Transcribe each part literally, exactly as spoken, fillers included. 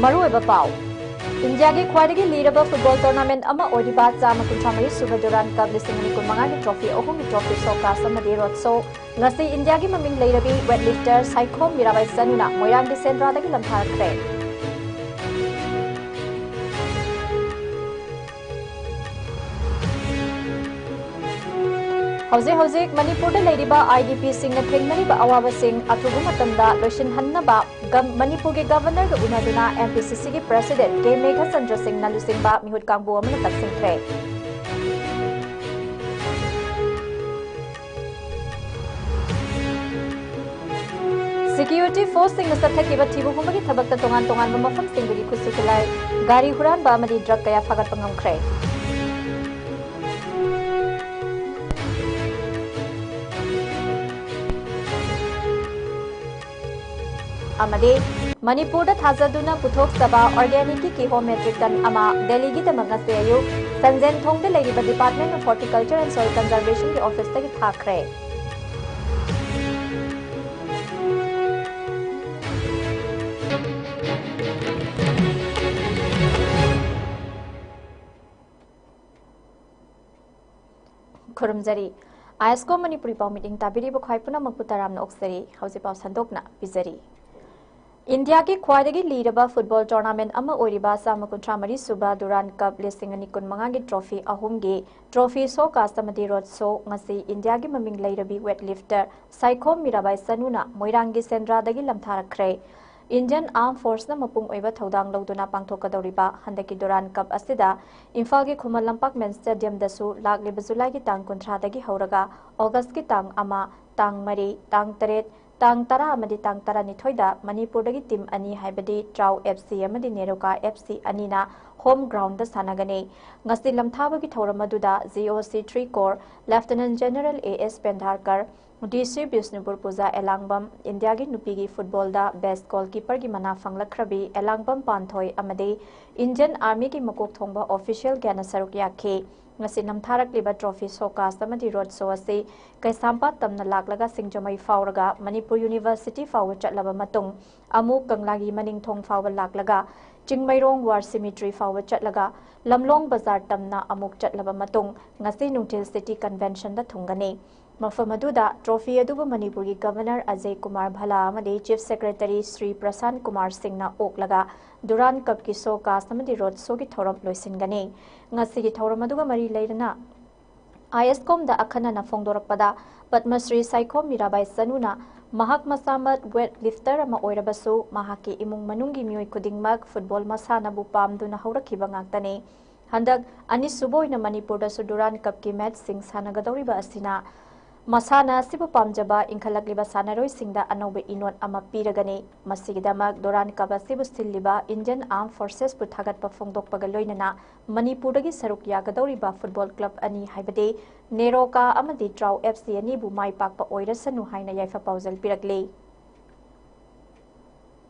ꯃꯔꯨꯑꯣꯏꯕ ꯄꯥꯎ꯫ ꯏꯟꯗꯤꯌꯥꯒꯤ ꯈ꯭ꯋꯥꯏꯗꯒꯤ ꯂꯤꯔꯕ ꯐꯨꯠꯕꯣꯜ ꯇꯣꯔꯅꯥꯃꯦꯟꯠ ꯑꯃ ꯑꯣꯏꯔꯤꯕ ꯆꯥꯝꯃ ꯀꯨꯟꯊ꯭ꯔꯥ ꯃꯔꯤ ꯁꯨꯕ ꯗꯨꯔꯥꯟꯗ ꯀꯞ ꯂꯤꯁꯤꯡ ꯑꯅꯤ ꯀꯨꯟꯃꯉꯥꯒꯤ ꯇ꯭ꯔꯣꯐꯤ ꯑꯍꯨꯝꯒꯤ ꯇ꯭ꯔꯣꯐꯤ ꯁꯣꯀꯥꯁ ꯑꯃꯗꯤ ꯔꯣꯗ ꯁꯣ ꯉꯁꯤ ꯏꯟꯗꯤꯌꯥꯒꯤ ꯃꯃꯤꯡ ꯂꯩꯔꯕꯤ ꯋꯦꯠ ꯂꯤꯐꯇꯔ ꯁꯥꯏꯈꯣꯝ ꯃꯤꯔꯥꯕꯥꯏ ꯆꯅꯨꯅ ꯃꯣꯏꯔꯥꯡꯒꯤ ꯁꯦꯟꯗ꯭ꯔꯥꯗꯒꯤ ꯂꯝꯊꯥꯔꯛꯈ꯭ꯔꯦ꯫ ꯍꯧꯖꯤꯛ ꯍꯧꯖꯤꯛ ꯃꯅꯤꯄꯨꯔꯗ ꯂꯩꯔꯤꯕ IDPꯁꯤꯡꯅ ꯊꯦꯡꯅꯔꯤꯕ ꯑꯋꯥꯕꯁꯤꯡ ꯑꯊꯨꯕ ꯃꯇꯝꯗ ꯂꯣꯏꯁꯤꯟꯍꯟꯅꯕ ꯒꯝ-, ꯃꯅꯤꯄꯨꯔꯒꯤ ꯒꯕꯔꯅꯔꯒ ꯎꯅꯗꯨꯅ MPCCꯒꯤ ꯄ꯭ꯔꯦꯁꯤꯗꯦꯟꯠ ꯀꯦ ꯃꯦꯘꯆꯟꯗ꯭ꯔ ꯁꯤꯡꯅ ꯂꯨꯆꯤꯡꯕ ꯃꯤꯍꯨꯠ ꯀꯥꯡꯕꯨ ꯑꯃꯅ ꯇꯛꯁꯤꯟꯈ꯭ꯔꯦ꯫ ꯁꯦꯀ꯭ꯌꯨꯔꯤꯇꯤ ꯐꯣꯔꯁꯁꯤꯡꯅ ꯆꯠꯊꯈꯤꯕ ꯊꯤꯕ ꯍꯨꯝꯕꯒꯤ ꯊꯕꯛꯇ ꯇꯣꯉꯥꯟ ꯇꯣꯉꯥꯟꯕ ꯃꯐꯝꯁꯤꯡꯗꯒꯤ ꯈꯨꯠꯁꯨ ꯈꯨꯠꯂꯥꯏ, ꯒꯥꯔꯤ ꯍꯨꯔꯥꯟꯕ ꯑꯃꯗꯤ ꯗ꯭ꯔꯒ ꯀꯌꯥ ꯐꯥꯒꯠꯄ ꯉꯝꯈ꯭ꯔꯦ꯫ ꯑꯃꯗꯤ ꯃꯅꯤꯄꯨꯔꯗ ꯊꯥꯖꯗꯨꯅ ꯄꯨꯊꯣꯛꯆꯕ ꯑꯣꯔꯒꯥꯅꯤꯛꯀꯤ ꯀꯤꯍꯣꯝ ꯃꯦꯇ꯭ꯔꯤꯛ ꯇꯟ ꯑꯃ ꯗꯦꯜꯂꯤꯒꯤꯗꯃꯛ ꯉꯁꯤ ꯑꯌꯨꯛ ꯁꯟꯖꯦꯟꯊꯣꯡꯗ ꯂꯩꯔꯤꯕ Department of Horticulture and Soil Conservationꯒꯤ ꯑꯣꯐꯤꯁꯇꯒꯤ ꯊꯥꯈ꯭ꯔꯦ꯫ ꯈꯨꯔꯨꯝꯖꯔꯤ꯫ ISCO ꯃꯅꯤꯄꯨꯔꯤ ꯄꯥꯎ ꯃꯤꯠꯌꯦꯡ ꯇꯥꯕꯤꯔꯤꯕ ꯈ꯭ꯋꯥꯏ ꯄꯨꯝꯅꯃꯛꯄꯨ ꯇꯔꯥꯝꯅ ꯑꯣꯛꯆꯔꯤ꯫ ꯍꯧꯖꯤꯛ ꯄꯥꯎ ꯁꯟꯗꯣꯛꯅ ꯄꯤꯖꯔꯤ꯫ ꯏꯟꯗꯤꯌꯥꯒꯤ ꯈ꯭ꯋꯥꯏꯗꯒꯤ ꯂꯤꯔꯕ ꯐꯨꯠꯕꯣꯜ ꯇꯣꯔꯅꯥꯃꯦꯟꯠ ꯑꯃ ꯑꯣꯏꯔꯤꯕ ꯆꯥꯝꯃ ꯀꯨꯟꯊ꯭ꯔꯥ ꯃꯔꯤ ꯁꯨꯕ ꯗꯨꯔꯥꯟꯗ ꯀꯞ ꯂꯤꯁꯤꯡ ꯑꯅꯤ ꯀꯨꯟꯃꯉꯥꯒꯤ ꯇ꯭ꯔꯣꯐꯤ ꯑꯍꯨꯝꯒꯤ ꯇ꯭ꯔꯣꯐꯤ ꯁꯣ ꯀꯥꯁ ꯑꯃꯗꯤ ꯔꯣꯗ ꯁꯣ ꯉꯁꯤ ꯏꯟꯗꯤꯌꯥꯒꯤ ꯃꯃꯤꯡ ꯂꯩꯔꯕꯤ ꯋꯦꯠ ꯂꯤꯐꯇꯔ ꯁꯥꯏꯈꯣꯝ ꯃꯤꯔꯥꯕꯥꯏ ꯆꯅꯨꯅ ꯃꯣꯏꯔꯥꯡꯒꯤ ꯁꯦꯟꯗ꯭ꯔꯥꯗꯒꯤ ꯂꯝꯊꯥꯔꯛꯈ꯭ꯔꯦ꯫ ꯏꯟꯗꯤꯌꯟ ꯑꯥꯔꯝ ꯐꯣꯔꯁꯅ ꯃꯄꯨꯡ ꯑꯣꯏꯕ ꯊꯧꯗꯥꯡ ꯂꯧꯗꯨꯅ ꯄꯥꯡꯊꯣꯛꯀꯗꯧꯔꯤꯕ ꯍꯟꯗꯛꯀꯤ ꯗꯨꯔꯥꯟꯗ ꯀꯞ ꯑꯁꯤꯗ ꯏꯝꯐꯥꯜꯒꯤ ꯈꯨꯃꯟ ꯂꯝꯄꯥꯛ ꯃꯦꯟ ꯁ꯭ꯇꯦꯗꯤꯌꯝꯗꯁꯨ ꯂꯥꯛꯂꯤꯕ ꯖꯨꯂꯥꯏꯒꯤ ꯇꯥꯡ ꯀꯨꯟꯊ꯭ꯔꯥꯗꯒꯤ ꯍꯧꯔꯒ ꯑꯣꯒꯁꯀꯤ ꯇꯥꯡ ꯑꯃ, ꯇꯥꯡ ꯃꯔꯤ, ꯇꯥꯡ ꯇꯔꯦꯠ, ꯇꯥꯡ ꯇꯔꯥ ꯑꯃꯗꯤ ꯇꯥꯡ ꯇꯔꯥꯅꯤꯊꯣꯏꯗ ꯃꯅꯤꯄꯨꯔꯗꯒꯤ ꯇꯤꯝ ꯑꯅꯤ, ꯍꯥꯏꯕꯗꯤ ꯇ꯭ꯔꯥꯎ FC ꯑꯃꯗꯤ ꯅꯦꯔꯣꯀꯥ FC ꯑꯅꯤꯅ ꯍꯣꯝ ꯒ꯭ꯔꯥꯎꯟꯗ ꯁꯥꯟꯅꯒꯅꯤ꯫ ꯉꯁꯤ ꯂꯝꯊꯥꯕꯒꯤ ꯊꯧꯔꯝ ꯑꯗꯨꯗ GOC three Corps Lieutenant General A S ꯄꯦꯟꯙꯥꯔꯀꯔ, DC Bishnupur ꯄꯨꯖꯥ ꯑꯦꯂꯥꯡꯕꯝ, ꯏꯟꯗꯤꯌꯥꯒꯤ ꯅꯨꯄꯤꯒꯤ ꯐꯨꯠꯕꯣꯜꯗ ꯕꯦꯁ꯭ꯠ ꯒꯣꯜꯀꯤꯄꯔꯒꯤ ꯃꯅꯥ ꯐꯪꯂꯛꯈ꯭ꯔꯕꯤ ꯑꯦꯂꯥꯡꯕꯝ ꯄꯥꯟꯊꯣꯏ ꯑꯃꯗꯤ ꯏꯟꯗꯤꯌꯟ ꯑꯥꯔꯃꯤꯒꯤ ꯃꯀꯣꯛ ꯊꯣꯡꯕ ꯑꯣꯐꯤꯁꯤꯌꯦꯜ ꯀꯌꯥꯅ ꯁꯔꯨꯛ ꯌꯥꯈꯤ꯫ ꯉꯁꯤ ꯅꯝꯊꯥꯔꯛꯂꯤꯕ trophy showcase ꯑꯃꯗꯤ road show ꯑꯁꯤ ꯀꯩꯁꯥꯝꯄꯥꯠ ꯇꯝꯅ ꯂꯥꯛꯂꯒ ꯁꯤꯡꯖꯃꯩ ꯐꯥꯎꯔꯒ ꯃꯅꯤꯄꯨꯔ University ꯐꯥꯎꯕ ꯆꯠꯂꯕ ꯃꯇꯨꯡ, ꯑꯃꯨꯛ ꯀꯪꯂꯥꯒꯤ ꯃꯅꯤꯡꯊꯣꯡ ꯐꯥꯎꯕ ꯂꯥꯛꯂꯒ ꯆꯤꯡꯃꯩꯔꯣꯡ War Cemetery ꯐꯥꯎꯕ ꯆꯠꯂꯒ ꯂꯝꯂꯣꯡ ꯕꯖꯥꯔ ꯇꯝꯅ ꯑꯃꯨꯛ ꯆꯠꯂꯕ ꯃꯇꯨꯡ, ꯉꯁꯤ ꯅꯨꯡꯊꯤꯜ City Convention ꯗ ꯊꯨꯡꯒꯅꯤ꯫ ꯃꯐꯝ ꯑꯗꯨꯗ trophy ꯑꯗꯨꯕꯨ ꯃꯅꯤꯄꯨꯔꯒꯤ Governor ꯑꯖꯌ ꯀꯨꯃꯥꯔ ꯚꯜꯂꯥ ꯑꯃꯗꯤ Chief Secretary ꯁ꯭ꯔꯤ ꯄ꯭ꯔꯁꯥꯟ ꯀꯨꯃꯥꯔ ꯁꯤꯡꯅ ꯑꯣꯛꯂꯒ Durand Cup ꯀꯤ showcase ꯑꯃꯗꯤ road show ꯒꯤ ꯊꯧꯔꯝ ꯂꯣꯏꯁꯤꯟꯒꯅꯤ꯫ ꯉꯁꯤꯒꯤ ꯊꯧꯔꯝ ꯑꯗꯨꯒ ꯃꯔꯤ ꯂꯩꯅꯅ ISCOM ꯗ ꯑꯈꯟꯅꯅ ꯐꯣꯡꯗꯣꯔꯛꯄꯗ, ꯄꯗꯃ ꯁ꯭ꯔꯤ ꯁꯥꯏꯈꯣꯝ ꯃꯤꯔꯥꯕꯥꯏ ꯆꯅꯨꯅ ꯃꯍꯥꯛ ꯃꯁꯥꯃꯛ weight lifter ꯑꯃ ꯑꯣꯏꯔꯕꯁꯨ, ꯃꯍꯥꯛꯀꯤ ꯏꯃꯨꯡ ꯃꯅꯨꯡꯒꯤ ꯃꯤꯑꯣꯏ ꯈꯨꯗꯤꯡꯃꯛ football ꯃꯁꯥꯟꯅꯕꯨ ꯄꯥꯝꯗꯨꯅ ꯍꯧꯔꯛꯈꯤꯕ ꯉꯥꯛꯇꯅꯤ꯫ ꯍꯟꯗꯛ ꯑꯅꯤꯁꯨꯕ ꯑꯣꯏꯅ ꯃꯅꯤꯄꯨꯔꯗꯁꯨ Durand Cup ꯀꯤ match ꯁꯤꯡ ꯁꯥꯟꯅꯒꯗꯧꯔꯤꯕ ꯑꯁꯤꯅ ꯃꯁꯥꯟꯅ ꯑꯁꯤꯕꯨ ꯄꯥꯝꯖꯕ ꯏꯟꯈꯠꯂꯛꯂꯤꯕ ꯁꯥꯟꯅꯔꯣꯏꯁꯤꯡꯗ ꯑꯅꯧꯕ ꯏꯅꯣꯠ ꯑꯃ ꯄꯤꯔꯒꯅꯤ꯫ ꯃꯁꯤꯒꯤꯗꯃꯛ Durand Cup ꯑꯁꯤꯕꯨ ꯁꯤꯜꯂꯤꯕ Indian Armed Forces ꯄꯨ ꯊꯥꯒꯠꯄ ꯐꯣꯡꯗꯣꯛꯄꯒ ꯂꯣꯏꯅꯅ ꯃꯅꯤꯄꯨꯔꯗꯒꯤ ꯁꯔꯨꯛ ꯌꯥꯒꯗꯧꯔꯤꯕ football club ꯑꯅꯤ, ꯍꯥꯏꯕꯗꯤ ꯅꯦꯔꯣꯀꯥ ꯑꯃꯗꯤ ꯇ꯭ꯔꯥꯎ FC ꯑꯅꯤꯕꯨ ꯃꯥꯏ ꯄꯥꯛꯄ ꯑꯣꯏꯔꯁꯅꯨ ꯍꯥꯏꯅ ꯌꯥꯏꯐ ꯄꯥꯎꯖꯦꯜ ꯄꯤꯔꯛꯂꯤ꯫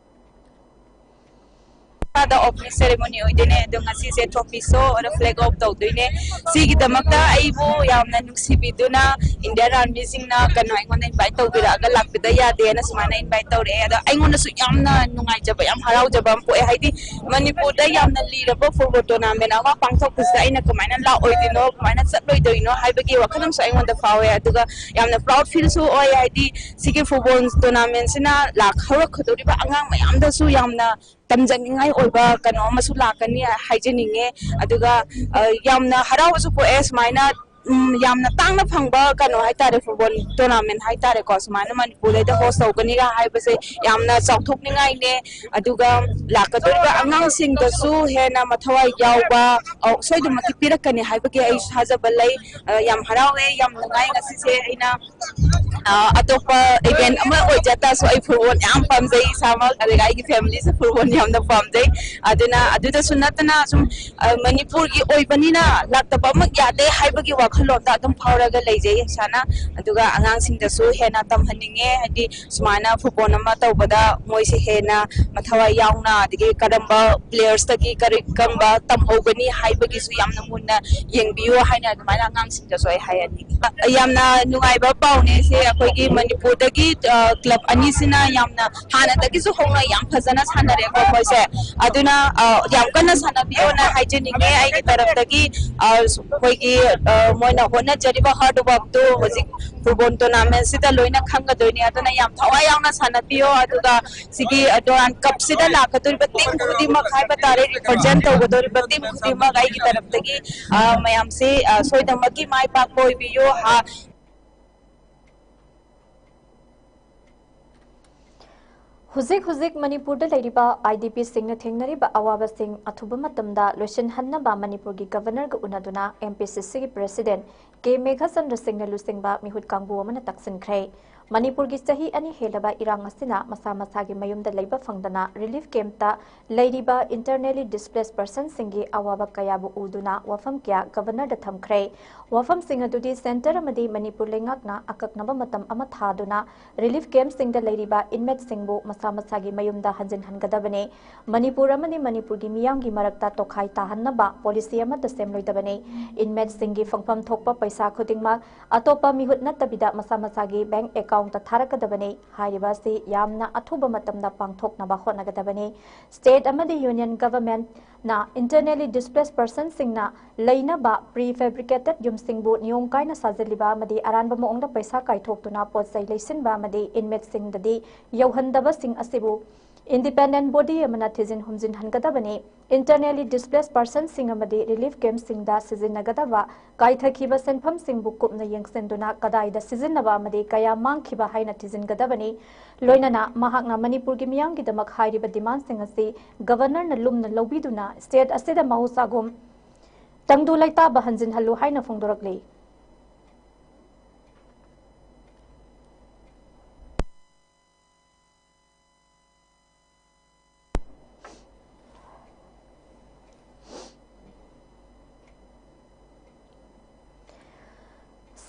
ꯗ opening ceremony ꯑꯣꯏꯗꯣꯏꯅꯦ꯫ ꯑꯗꯣ ꯉꯁꯤꯁꯦ trophy show ꯑꯗ flag off ꯇꯧꯗꯣꯏꯅꯦ꯫ ꯁꯤꯒꯤꯗꯃꯛꯇ ꯑꯩꯕꯨ ꯌꯥꯝꯅ ꯅꯨꯡꯁꯤꯕꯤꯗꯨꯅ Indian Army ꯁꯤꯡꯅ ꯀꯩꯅꯣ ꯑꯩꯉꯣꯟꯗ invite ꯇꯧꯕꯤꯔꯛꯑꯒ ꯂꯥꯛꯄꯤꯗ ꯌꯥꯗꯦꯅ ꯁꯨꯃꯥꯏꯅ invite ꯇꯧꯔꯛꯑꯦ꯫ ꯑꯗꯣ ꯑꯩꯉꯣꯟꯗꯁꯨ ꯌꯥꯝꯅ ꯅꯨꯡꯉꯥꯏꯖꯕ, ꯌꯥꯝ ꯍꯔꯥꯎꯖꯕ ꯑꯃ ꯄꯣꯛꯑꯦ꯫ ꯍꯥꯏꯗꯤ ꯃꯅꯤꯄꯨꯔꯗ ꯌꯥꯝꯅ ꯂꯤꯔꯕ football tournament ꯑꯃ ꯄꯥꯡꯊꯣꯛꯄꯁꯤꯗ ꯑꯩꯅ ꯀꯃꯥꯏꯅ ꯂꯥꯛꯑꯣꯏꯗꯣꯏꯅꯣ, ꯀꯃꯥꯏꯅ ꯆꯠꯂꯣꯏꯗꯣꯏꯅꯣ ꯍꯥꯏꯕꯒꯤ ꯋꯥꯈꯜ ꯑꯃꯁꯨ ꯑꯩꯉꯣꯟꯗ ꯐꯥꯎꯋꯦ꯫ ꯑꯗꯨꯒ ꯌꯥꯝꯅ proud feel ꯁꯨ ꯑꯣꯏ꯫ ꯍꯥꯏꯗꯤ ꯁꯤꯒꯤ football tournament ꯁꯤꯅ ꯂꯥꯛ ꯍꯧꯔꯛꯀꯗꯧꯔꯤꯕ ꯑꯉꯥꯡ ꯃꯌꯥꯝꯗꯁꯨ ꯌꯥꯝꯅ ꯇꯝꯖꯅꯤꯡꯉꯥꯏ ꯑꯣꯏꯕ ꯀꯩꯅꯣ ꯑꯃꯁꯨ ꯂꯥꯛꯀꯅꯤ ꯍꯥꯏꯖꯅꯤꯡꯉꯦ꯫ ꯑꯗꯨꯒ, ꯑ, ꯌꯥꯝꯅ ꯍꯔꯥꯎꯕꯁꯨ ꯄꯣꯛꯑꯦ꯫ ꯁꯨꯃꯥꯏꯅ, ꯎꯝ, ꯌꯥꯝꯅ ꯇꯥꯡꯅ ꯐꯪꯕ ꯀꯩꯅꯣ ꯍꯥꯏꯇꯥꯔꯦ, football tournament ꯍꯥꯏꯇꯥꯔꯦꯀꯣ, ꯁꯨꯃꯥꯏꯅ ꯃꯅꯤꯄꯨꯔꯗꯩꯗ host ꯇꯧꯒꯅꯤꯒ ꯍꯥꯏꯕꯁꯦ ꯌꯥꯝꯅ ꯆꯥꯎꯊꯣꯛꯅꯤꯡꯉꯥꯏꯅꯦ꯫ ꯑꯗꯨꯒ ꯂꯥꯛꯀꯗꯧꯔꯤꯕ ꯑꯉꯥꯡꯁꯤꯡꯗꯁꯨ ꯍꯦꯟꯅ ꯃꯊꯋꯥꯏ ꯌꯥꯎꯕ, ꯑ, ꯁꯣꯏꯗꯅꯃꯛꯀꯤ ꯄꯤꯔꯛꯀꯅꯤ ꯍꯥꯏꯕꯒꯤ ꯑꯩ ꯊꯥꯖꯕ ꯂꯩ꯫ ꯑ, ꯌꯥꯝ ꯍꯔꯥꯎꯋꯦ, ꯌꯥꯝ ꯅꯨꯡꯉꯥꯏ ꯉꯁꯤꯁꯦ꯫ ꯑꯩꯅ ꯑ, ꯑꯇꯣꯞꯄ ꯏꯚꯦꯟ ꯑꯃ ꯑꯣꯏꯖ ꯇꯥꯔꯁꯨ ꯑꯩ ꯐꯨꯠꯕꯣꯜ ꯌꯥꯝ ꯄꯥꯝꯖꯩ ꯏꯁꯥꯃꯛ, ꯑꯗꯨꯒ ꯑꯩꯒꯤ ꯐꯦꯃꯤꯂꯤꯁꯨ ꯐꯨꯠꯕꯣꯜ ꯌꯥꯝꯅ ꯄꯥꯝꯖꯩ꯫ ꯑꯗꯨꯅ ꯑꯗꯨꯗꯁꯨ ꯅꯠꯇꯅ ꯁꯨꯝ, ꯑ, ꯃꯅꯤꯄꯨꯔꯒꯤ ꯑꯣꯏꯕꯅꯤꯅ ꯂꯥꯛꯇꯕ ꯑꯃ ꯌꯥꯗꯦ ꯍꯥꯏꯕꯒꯤ ꯋꯥꯈꯜꯂꯣꯟꯗ ꯑꯗꯨꯝ ꯐꯥꯎꯔꯒ ꯂꯩꯖꯩ ꯏꯁꯥꯅ꯫ ꯑꯗꯨꯒ ꯑꯉꯥꯡꯁꯤꯡꯗꯁꯨ ꯍꯦꯟꯅ ꯇꯝꯍꯟꯅꯤꯡꯉꯦ, ꯍꯥꯏꯗꯤ ꯁꯨꯃꯥꯏꯅ ꯐꯨꯠꯕꯣꯜ ꯑꯃ ꯇꯧꯕꯗ ꯃꯣꯏꯁꯦ ꯍꯦꯟꯅ ꯃꯊꯋꯥꯏ ꯌꯥꯎꯅ, ꯑꯗꯒꯤ ꯀꯔꯝꯕ ꯄ꯭ꯂꯦꯌꯔꯁꯇꯒꯤ ꯀꯔꯤ, ꯀꯔꯝꯕ ꯇꯝꯍꯧꯒꯅꯤ ꯍꯥꯏꯕꯒꯤꯁꯨ ꯌꯥꯝꯅ ꯃꯨꯟꯅ ꯌꯦꯡꯕꯤꯌꯨ ꯍꯥꯏꯅ ꯑꯗꯨꯃꯥꯏꯅ ꯑꯉꯥꯡꯁꯤꯡꯗꯁꯨ ꯑꯩ ꯍꯥꯏꯍꯟꯅꯤꯡꯉꯤ꯫ ꯌꯥꯝꯅ ꯅꯨꯡꯉꯥꯏꯕ ꯄꯥꯎꯅꯦ ꯁꯤ꯫ ꯑꯩꯈꯣꯏꯒꯤ ꯃꯅꯤꯄꯨꯔꯗꯒꯤ, ꯑ, ꯀ꯭ꯂꯕ ꯑꯅꯤꯁꯤꯅ ꯌꯥꯝꯅ ꯍꯥꯟꯅꯗꯒꯤꯁꯨ ꯍꯧꯅ ꯌꯥꯝ ꯐꯖꯅ ꯁꯥꯟꯅꯔꯦꯀꯣ ꯃꯣꯏꯁꯦ꯫ ꯑꯗꯨꯅ, ꯑ, ꯌꯥꯝ ꯀꯟꯅ ꯁꯥꯟꯅꯕꯤꯌꯣꯅ ꯍꯥꯏꯖꯅꯤꯡꯉꯦ ꯑꯩꯒꯤ ꯇꯔꯞꯇꯒꯤ꯫ ꯑ, ꯑꯩꯈꯣꯏꯒꯤ, ꯑ, ꯃꯣꯏꯅ ꯍꯣꯠꯅꯖꯔꯤꯕ ꯍꯥꯔꯗ ꯋꯥꯔꯛꯇꯨ ꯍꯧꯖꯤꯛ ꯐꯨꯠꯕꯣꯜ ꯇꯣꯔꯅꯥꯃꯦꯟꯁꯤꯗ ꯂꯣꯏꯅ ꯈꯪꯒꯗꯣꯏꯅꯦ꯫ ꯑꯗꯨꯅ ꯌꯥꯝ ꯊꯋꯥꯏ ꯌꯥꯎꯅ ꯁꯥꯟꯅꯕꯤꯌꯣ꯫ ꯑꯗꯨꯒ ꯁꯤꯒꯤ ꯗꯨꯔꯥꯟ ꯀꯞꯁꯤꯗ ꯂꯥꯛꯀꯗꯧꯔꯤꯕ ꯇꯤꯝ ꯈꯨꯗꯤꯡꯃꯛ ꯍꯥꯏꯕ ꯇꯥꯔꯦ, ꯔꯤꯄ꯭ꯔꯖꯦꯟ ꯇꯧꯒꯗꯧꯔꯤꯕ ꯇꯤꯝ ꯈꯨꯗꯤꯡꯃꯛ ꯑꯩꯒꯤ ꯇꯔꯞꯇꯒꯤ, ꯑ, ꯃꯌꯥꯝꯁꯤ, ꯑ, ꯁꯣꯏꯗꯅꯃꯛꯀꯤ ꯃꯥꯏ ꯄꯥꯛꯄ ꯑꯣꯏꯕꯤꯌꯨ꯫ ꯑ, ꯍꯧꯖꯤꯛ ꯍꯧꯖꯤꯛ ꯃꯅꯤꯄꯨꯔꯗ ꯂꯩꯔꯤꯕ ꯑꯥꯏ ꯗꯤ ꯄꯤꯁꯤꯡꯅ ꯊꯦꯡꯅꯔꯤꯕ ꯑꯋꯥꯕꯁꯤꯡ ꯑꯊꯨꯕ ꯃꯇꯝꯗ ꯂꯣꯏꯁꯤꯟꯍꯟꯅꯕ ꯃꯅꯤꯄꯨꯔꯒꯤ ꯒꯕꯔꯅꯔꯒ ꯎꯅꯗꯨꯅ ꯑꯦꯝ ꯄꯤ ꯁꯤ ꯁꯤꯒꯤ ꯄ꯭ꯔꯦꯁꯤꯗꯦꯟꯠ ꯀꯦ ꯃꯦꯘꯆꯟꯗ꯭ꯔ ꯁꯤꯡꯅ ꯂꯨꯆꯤꯡꯕ ꯃꯤꯍꯨꯠ ꯀꯥꯡꯕꯨ ꯑꯃꯅ ꯇꯛꯁꯤꯟꯈ꯭ꯔꯦ꯫ ꯃꯅꯤꯄꯨꯔꯒꯤ ꯆꯍꯤ ꯑꯅꯤ ꯍꯦꯜꯂꯕ ꯏꯔꯥꯡ ꯑꯁꯤꯅ ꯃꯁꯥ ꯃꯁꯥꯒꯤ ꯃꯌꯨꯝꯗ ꯂꯩꯕ ꯐꯪꯗꯅ ꯔꯤꯂꯤꯐ ꯀꯦꯝꯞꯇ ꯂꯩꯔꯤꯕ ꯏꯟꯇꯔꯅꯦꯂꯤ ꯗꯤꯁꯄ꯭ꯂꯦꯁ ꯄꯔꯁꯟꯁꯤꯡꯒꯤ ꯑꯋꯥꯕ ꯀꯌꯥꯕꯨ ꯎꯗꯨꯅ ꯋꯥꯐꯝ ꯀꯌꯥ ꯒꯕꯔꯅꯔꯗ ꯊꯝꯈ꯭ꯔꯦ꯫ ꯋꯥꯐꯝꯁꯤꯡ ꯑꯗꯨꯗꯤ ꯁꯦꯟꯇꯔ ꯑꯃꯗꯤ ꯃꯅꯤꯄꯨꯔ ꯂꯩꯉꯥꯛꯅ ꯑꯀꯛꯅꯕ ꯃꯇꯝ ꯑꯃ ꯊꯥꯗꯨꯅ ꯔꯤꯂꯤꯐ ꯀꯦꯝꯞꯁꯤꯡꯗ ꯂꯩꯔꯤꯕ ꯏꯟꯃꯦꯠꯁꯤꯡꯕꯨ ꯃꯁꯥ ꯃꯁꯥꯒꯤ ꯃꯌꯨꯝꯗ ꯍꯟꯖꯤꯟꯍꯟꯒꯗꯕꯅꯤ꯫ ꯃꯅꯤꯄꯨꯔ ꯑꯃꯗꯤ ꯃꯅꯤꯄꯨꯔꯒꯤ ꯃꯤꯌꯥꯝꯒꯤ ꯃꯔꯛꯇ ꯇꯣꯈꯥꯏ ꯇꯥꯍꯟꯅꯕ ꯄꯣꯂꯤꯁꯤ ꯑꯃꯠꯇ ꯁꯦꯝꯂꯣꯏꯗꯕꯅꯤ꯫ ꯏꯟꯃꯦꯠꯁꯤꯡꯒꯤ ꯐꯪꯐꯝ ꯊꯣꯛꯄ ꯄꯩꯁꯥ ꯈꯨꯗꯤꯡꯃꯛ ꯑꯇꯣꯞꯄ ꯃꯤꯍꯨꯠ ꯅꯠꯇꯕꯤꯗ ꯃꯁꯥ ꯃꯁꯥꯒꯤ ꯕꯦꯡꯛ ꯑꯦꯀꯥꯎꯟꯠꯇ ꯊꯥꯔꯛꯀꯗꯕꯅꯤ꯫ ꯍꯥꯏꯔꯤꯕ ꯑꯁꯤ ꯌꯥꯝꯅ ꯑꯊꯨꯕ ꯃꯇꯝꯗ ꯄꯥꯡꯊꯣꯛꯅꯕ ꯍꯣꯠꯅꯒꯗꯕꯅꯤ꯫ ꯁ꯭ꯇꯦꯠ ꯑꯃꯗꯤ ꯌꯨꯅꯤꯌꯟ ꯒꯚꯔꯟꯃꯦꯟꯠꯅ ꯏꯟꯇꯔꯅꯦꯂꯤ ꯗꯤꯁꯄ꯭ꯂꯦꯁ ꯄꯔꯁꯟꯁꯤꯡꯅ ꯂꯩꯅꯕ ꯄ꯭ꯔꯤ ꯐꯦꯕ꯭ꯔꯤꯀꯦꯇꯦꯗ ꯌꯨꯝꯁꯤꯡꯕꯨ ꯅꯤꯌꯣꯝ ꯀꯥꯏꯅ ꯁꯥꯖꯤꯜꯂꯤꯕ ꯑꯃꯗꯤ ꯑꯔꯥꯟꯕ ꯃꯑꯣꯡꯗ ꯄꯩꯁꯥ ꯀꯥꯏꯊꯣꯛꯇꯨꯅ ꯄꯣꯠ ꯆꯩ ꯂꯩꯁꯤꯟꯕ ꯑꯃꯗꯤ ꯏꯟꯃꯦꯠꯁꯤꯡꯗꯗꯤ ꯌꯧꯍꯟꯗꯕꯁꯤꯡ ꯑꯁꯤꯕꯨ ꯏꯟꯗꯤꯄꯦꯟꯗꯦꯟꯠ ꯕꯣꯗꯤ ꯑꯃꯅ ꯊꯤꯖꯤꯟ ꯍꯨꯝꯖꯤꯟꯍꯟꯒꯗꯕꯅꯤ꯫ ꯏꯟꯇꯔꯅꯦꯂꯤ ꯗꯤꯁꯄ꯭ꯂꯦꯁ ꯄꯔꯁꯟꯁꯤꯡ ꯑꯃꯗꯤ ꯔꯤꯂꯤꯐ ꯀꯦꯝꯞꯁꯤꯡꯗ ꯁꯤꯖꯤꯟꯅꯒꯗꯕ ꯀꯥꯏꯊꯈꯤꯕ ꯁꯦꯟꯐꯝꯁꯤꯡꯕꯨ ꯀꯨꯞꯅ ꯌꯦꯡꯁꯤꯟꯗꯨꯅ ꯀꯗꯥꯏꯗ ꯁꯤꯖꯤꯟꯅꯕ ꯑꯃꯗꯤ ꯀꯌꯥ ꯃꯥꯡꯈꯤꯕ ꯍꯥꯏꯅ ꯊꯤꯖꯤꯟꯒꯗꯕꯅꯤ꯫ ꯂꯣꯏꯅꯅ ꯃꯍꯥꯛꯅ ꯃꯅꯤꯄꯨꯔꯒꯤ ꯃꯤꯌꯥꯝꯒꯤꯗꯃꯛ ꯍꯥꯏꯔꯤꯕ ꯗꯤꯃꯥꯟꯁꯤꯡ ꯑꯁꯤ ꯒꯕꯔꯅꯔꯅ ꯂꯨꯝꯅ ꯂꯧꯕꯤꯗꯨꯅ ꯁ꯭ꯇꯦꯠ ꯑꯁꯤꯗ ꯃꯍꯧꯁꯥꯒꯨꯝ ꯇꯪꯗꯨ ꯂꯩꯇꯥꯕ ꯍꯟꯖꯤꯟꯍꯜꯂꯨ ꯍꯥꯏꯅ ꯐꯣꯡꯗꯣꯔꯛꯂꯤ꯫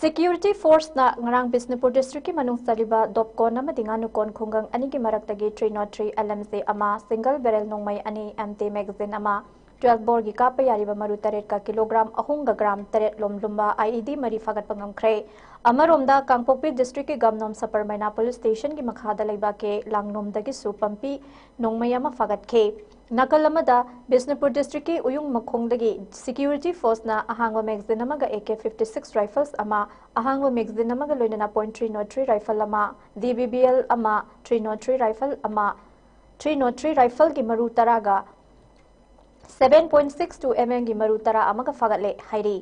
Security Force ꯅ ꯉꯔꯥꯡ ꯕꯤꯁꯅꯨꯄꯨꯔ district ꯀꯤ ꯃꯅꯨꯡ ꯆꯜꯂꯤꯕ ꯗꯣꯞꯀꯣꯟ ꯑꯃꯗꯤ ꯉꯥꯅꯨꯀꯣꯟ ꯈꯨꯡꯒꯪ ꯑꯅꯤꯒꯤ ꯃꯔꯛꯇꯒꯤ three nought three L M G ꯑꯃ, single barrel ꯅꯣꯡꯃꯩ ꯑꯅꯤ, empty magazine ꯑꯃ, twelve bore ꯒꯤ ꯀꯥꯞꯄ ꯌꯥꯔꯤꯕ ꯃꯔꯨ ꯇꯔꯦꯠꯀ kilogram ꯑꯍꯨꯝꯒ gram ꯇꯔꯦꯠ ꯂꯣꯝ ꯂꯨꯝꯕ I E D ꯃꯔꯤ ꯐꯥꯒꯠꯄ ꯉꯝꯈ꯭ꯔꯦ꯫ ꯑꯃꯔꯣꯝꯗ, ꯀꯥꯡꯄꯣꯛꯄꯤ district ꯀꯤ ꯒꯝꯅꯣꯝ Saparmaina Police Station ꯒꯤ ꯃꯈꯥꯗ ꯂꯩꯕ ꯀꯦ ꯂꯥꯡꯅꯣꯝꯗꯒꯤꯁꯨ ꯄꯝꯄꯤ ꯅꯣꯡꯃꯩ ꯑꯃ ꯐꯥꯒꯠꯈꯤ꯫ ꯅꯥꯀꯜ ꯑꯃꯗ, ꯕꯤꯁꯅꯨꯄꯨꯔ district ꯀꯤ ꯎꯌꯨꯡ ꯃꯈꯣꯡꯗꯒꯤ Security Force ꯅ ꯑꯍꯥꯡꯕ magazine ꯑꯃꯒ A K fifty six rifles ꯑꯃ, ꯑꯍꯥꯡꯕ magazine ꯑꯃꯒ ꯂꯣꯏꯅꯅ point three nought three rifle ꯑꯃ, D B B L ꯑꯃ, three nought three rifle ꯑꯃ, three nought three rifle ꯒꯤ ꯃꯔꯨ ꯇꯔꯥꯒ seven point six two M M ꯒꯤ ꯃꯔꯨ ꯇꯔꯥ ꯑꯃꯒ ꯐꯥꯒꯠꯂꯦ ꯍꯥꯏꯔꯤ꯫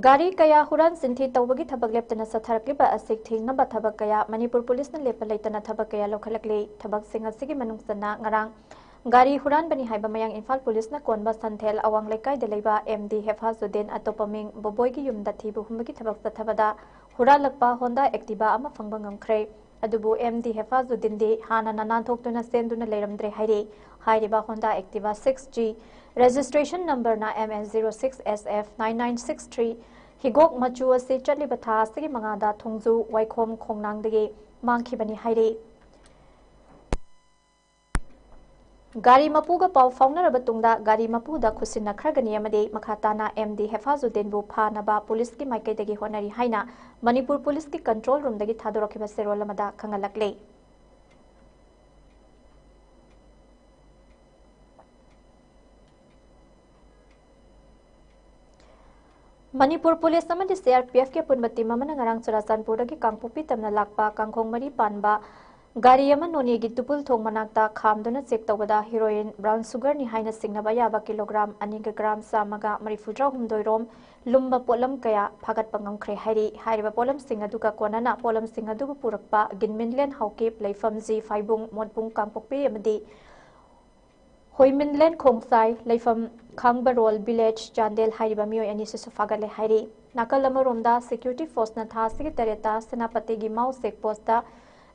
ꯒꯥꯔꯤ ꯀꯌꯥ ꯍꯨꯔꯥꯟ ꯆꯤꯟꯊꯤ ꯇꯧꯕꯒꯤ ꯊꯕꯛ ꯂꯦꯞꯇꯅ ꯆꯠꯊꯔꯛꯂꯤꯕ ꯑꯁꯤ ꯊꯤꯡꯅꯕ ꯊꯕꯛ ꯀꯌꯥ ꯃꯅꯤꯄꯨꯔ ꯄꯨꯂꯤꯁꯅ ꯂꯦꯞꯄ ꯂꯩꯇꯅ ꯊꯕꯛ ꯀꯌꯥ ꯂꯧꯈꯠꯂꯛꯂꯤ꯫ ꯊꯕꯛꯁꯤꯡ ꯑꯁꯤꯒꯤ ꯃꯅꯨꯡ ꯆꯟꯅ ꯉꯔꯥꯡ ꯒꯥꯔꯤ ꯍꯨꯔꯥꯟꯕꯅꯤ ꯍꯥꯏꯕ ꯃꯌꯥꯡ ꯏꯝꯐꯥꯜ ꯄꯨꯂꯤꯁꯅ ꯀꯣꯟꯕ ꯁꯟꯊꯦꯜ ꯑꯋꯥꯡ ꯂꯩꯀꯥꯏꯗ ꯂꯩꯕ M D ꯍꯦꯐꯥꯖꯨꯗꯤꯟ ꯑꯇꯣꯞꯄ ꯃꯤꯡ ꯕꯣꯕꯣꯏꯒꯤ ꯌꯨꯝꯗ ꯊꯤꯕ ꯍꯨꯝꯕꯒꯤ ꯊꯕꯛ ꯆꯠꯊꯕꯗ ꯍꯨꯔꯥꯜꯂꯛꯄ Honda Activa ꯑꯃ ꯐꯪꯕ ꯉꯝꯈ꯭ꯔꯦ꯫ ꯑꯗꯨꯕꯨ M D ꯍꯦꯐꯥꯖꯨꯗꯤꯟꯗꯤ ꯍꯥꯟꯅꯅ ꯅꯥꯟꯊꯣꯛꯇꯨꯅ ꯆꯦꯟꯗꯨꯅ ꯂꯩꯔꯝꯗ꯭ꯔꯦ ꯍꯥꯏꯔꯤ꯫ ꯍꯥꯏꯔꯤꯕ Honda Activa six G registration number ꯅ M S zero six S F nine nine six three ꯍꯤꯒꯣꯛ ꯃꯆꯨ ꯑꯁꯤ ꯆꯠꯂꯤꯕ ꯊꯥ ꯑꯁꯤꯒꯤ ꯃꯉꯥꯗ ꯊꯣꯡꯖꯨ ꯋꯥꯏꯈꯣꯝ ꯈꯣꯡꯅꯥꯡꯗꯒꯤ ꯃꯥꯡꯈꯤꯕꯅꯤ ꯍꯥꯏꯔꯤ꯫ ꯒꯥꯔꯤ ꯃꯄꯨꯒ ꯄꯥꯎ ꯐꯥꯎꯅꯔꯕ ꯇꯨꯡꯗ ꯒꯥꯔꯤ ꯃꯄꯨꯗ ꯈꯨꯠꯁꯤꯟꯅꯈ꯭ꯔꯒꯅꯤ ꯑꯃꯗꯤ ꯃꯈꯥ ꯇꯥꯅ M D ꯍꯦꯐꯥꯖꯨꯗꯤꯟꯕꯨ ꯐꯥꯅꯕ ꯄꯨꯂꯤꯁꯀꯤ ꯃꯥꯏꯀꯩꯗꯒꯤ ꯍꯣꯠꯅꯔꯤ ꯍꯥꯏꯅ ꯃꯅꯤꯄꯨꯔ ꯄꯨꯂꯤꯁꯀꯤ control room ꯗꯒꯤ ꯊꯥꯗꯣꯔꯛꯈꯤꯕ ꯆꯦꯔꯣꯜ ꯑꯃꯗ ꯈꯪꯍꯜꯂꯛꯂꯤ꯫ ꯃꯅꯤꯄꯨꯔ ꯄꯨꯂꯤꯁ ꯑꯃꯗꯤ C R P F ꯀꯤ ꯑꯄꯨꯟꯕ team ꯑꯃꯅ ꯉꯔꯥꯡ ꯆꯨꯔꯥꯆꯥꯟꯄꯨꯔꯗꯒꯤ ꯀꯥꯡꯄꯣꯛꯄꯤ ꯇꯝꯅ ꯂꯥꯛꯄ ꯀꯥꯡꯈꯣꯡ ꯃꯔꯤ ꯄꯥꯟꯕ ꯒꯥꯔꯤ ꯑꯃ ꯅꯣꯅꯦꯒꯤ ꯇꯨꯄꯨꯜ ꯊꯣꯡ ꯃꯅꯥꯛꯇ ꯈꯥꯝꯗꯨꯅ check ꯇꯧꯕꯗ heroin, brown sugar ꯅꯤ ꯍꯥꯏꯅ ꯆꯤꯡꯅꯕ ꯌꯥꯕ kilogram ꯑꯅꯤꯒ gram ꯆꯥꯝꯃꯒ ꯃꯔꯤꯐꯨꯇꯔꯥ ꯍꯨꯝꯗꯣꯏ ꯔꯣꯝ ꯂꯨꯝꯕ ꯄꯣꯠꯂꯝ ꯀꯌꯥ ꯐꯥꯒꯠꯄ ꯉꯝꯈ꯭ꯔꯦ ꯍꯥꯏꯔꯤ꯫ ꯍꯥꯏꯔꯤꯕ ꯄꯣꯠꯂꯝꯁꯤꯡ ꯑꯗꯨꯒ ꯀꯣꯟꯅꯅ ꯄꯣꯠꯂꯝꯁꯤꯡ ꯑꯗꯨꯕꯨ ꯄꯨꯔꯛꯄ ꯒꯤꯟꯃꯤꯟꯂꯦꯟ ꯍꯥꯎꯀꯤꯞ, ꯂꯩꯐꯝ ꯖꯤ ꯐꯥꯏꯕꯨꯡ, ꯃꯣꯠꯕꯨꯡ ꯀꯥꯡꯄꯣꯛꯄꯤ ꯑꯃꯗꯤ ꯍꯣꯏꯃꯤꯟꯂꯦꯟ ꯈꯣꯡꯁꯥꯏ, ꯂꯩꯐꯝ ꯈꯥꯡꯕꯔꯣꯜ village, ꯆꯥꯟꯗꯦꯜ ꯍꯥꯏꯔꯤꯕ ꯃꯤꯑꯣꯏ ꯑꯅꯤꯁꯤꯁꯨ ꯐꯥꯒꯠꯂꯦ ꯍꯥꯏꯔꯤ꯫ ꯅꯥꯀꯜ ꯑꯃꯔꯣꯝꯗ, security force ꯅ ꯊꯥ ꯑꯁꯤꯒꯤ ꯇꯔꯦꯠꯇ ꯁꯦꯅꯥꯄꯇꯤꯒꯤ ꯃꯥꯎ check post ꯇ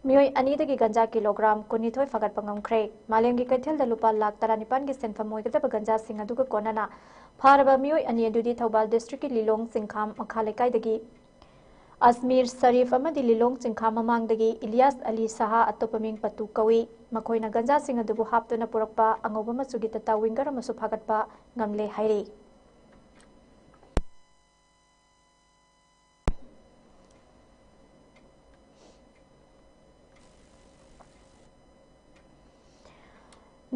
ꯃꯤꯑꯣꯏ ꯑꯅꯤꯗꯒꯤ ꯒꯟꯖꯥ ꯀꯤꯂꯣꯒ꯭ꯔꯥꯝ ꯀꯨꯟꯅꯤꯊꯣꯏ ꯐꯥꯒꯠꯄ ꯉꯝꯈ꯭ꯔꯦ꯫ ꯃꯥꯂꯦꯝꯒꯤ ꯀꯩꯊꯦꯜꯗ ꯂꯨꯄꯥ ꯂꯥꯈ ꯇꯔꯥꯅꯤꯄꯥꯟꯒꯤ ꯁꯦꯟꯐꯝ ꯑꯣꯏꯒꯗꯕ ꯒꯟꯖꯥꯁꯤꯡ ꯑꯗꯨꯒ ꯀꯣꯟꯅꯅ ꯐꯥꯔꯕ ꯃꯤꯑꯣꯏ ꯑꯅꯤ ꯑꯗꯨꯗꯤ ꯊꯧꯕꯥꯜ district ꯀꯤ ꯂꯤꯂꯣꯡ ꯆꯤꯡꯈꯥꯝ ꯃꯈꯥ ꯂꯩꯀꯥꯏꯗꯒꯤ ꯑꯁꯃꯤꯔ ꯁꯔꯤꯐ ꯑꯃꯗꯤ ꯂꯤꯂꯣꯡ ꯆꯤꯡꯈꯥꯝ ꯃꯃꯥꯡꯗꯒꯤ ꯏꯂꯤꯌꯥꯁ ꯑꯂꯤ ꯁꯍꯥ, ꯑꯇꯣꯞꯄ ꯃꯤꯡ ꯄꯇꯨ ꯀꯧꯏ꯫ ꯃꯈꯣꯏꯅ ꯒꯟꯖꯥꯁꯤꯡ ꯑꯗꯨꯕꯨ ꯍꯥꯞꯇꯨꯅ ꯄꯨꯔꯛꯄ ꯑꯉꯧꯕ ꯃꯆꯨꯒꯤ ꯇꯥꯇꯥ ꯋꯤꯡꯒꯔ ꯑꯃꯁꯨ ꯐꯥꯒꯠꯄ ꯉꯝꯂꯦ ꯍꯥꯏꯔꯤ꯫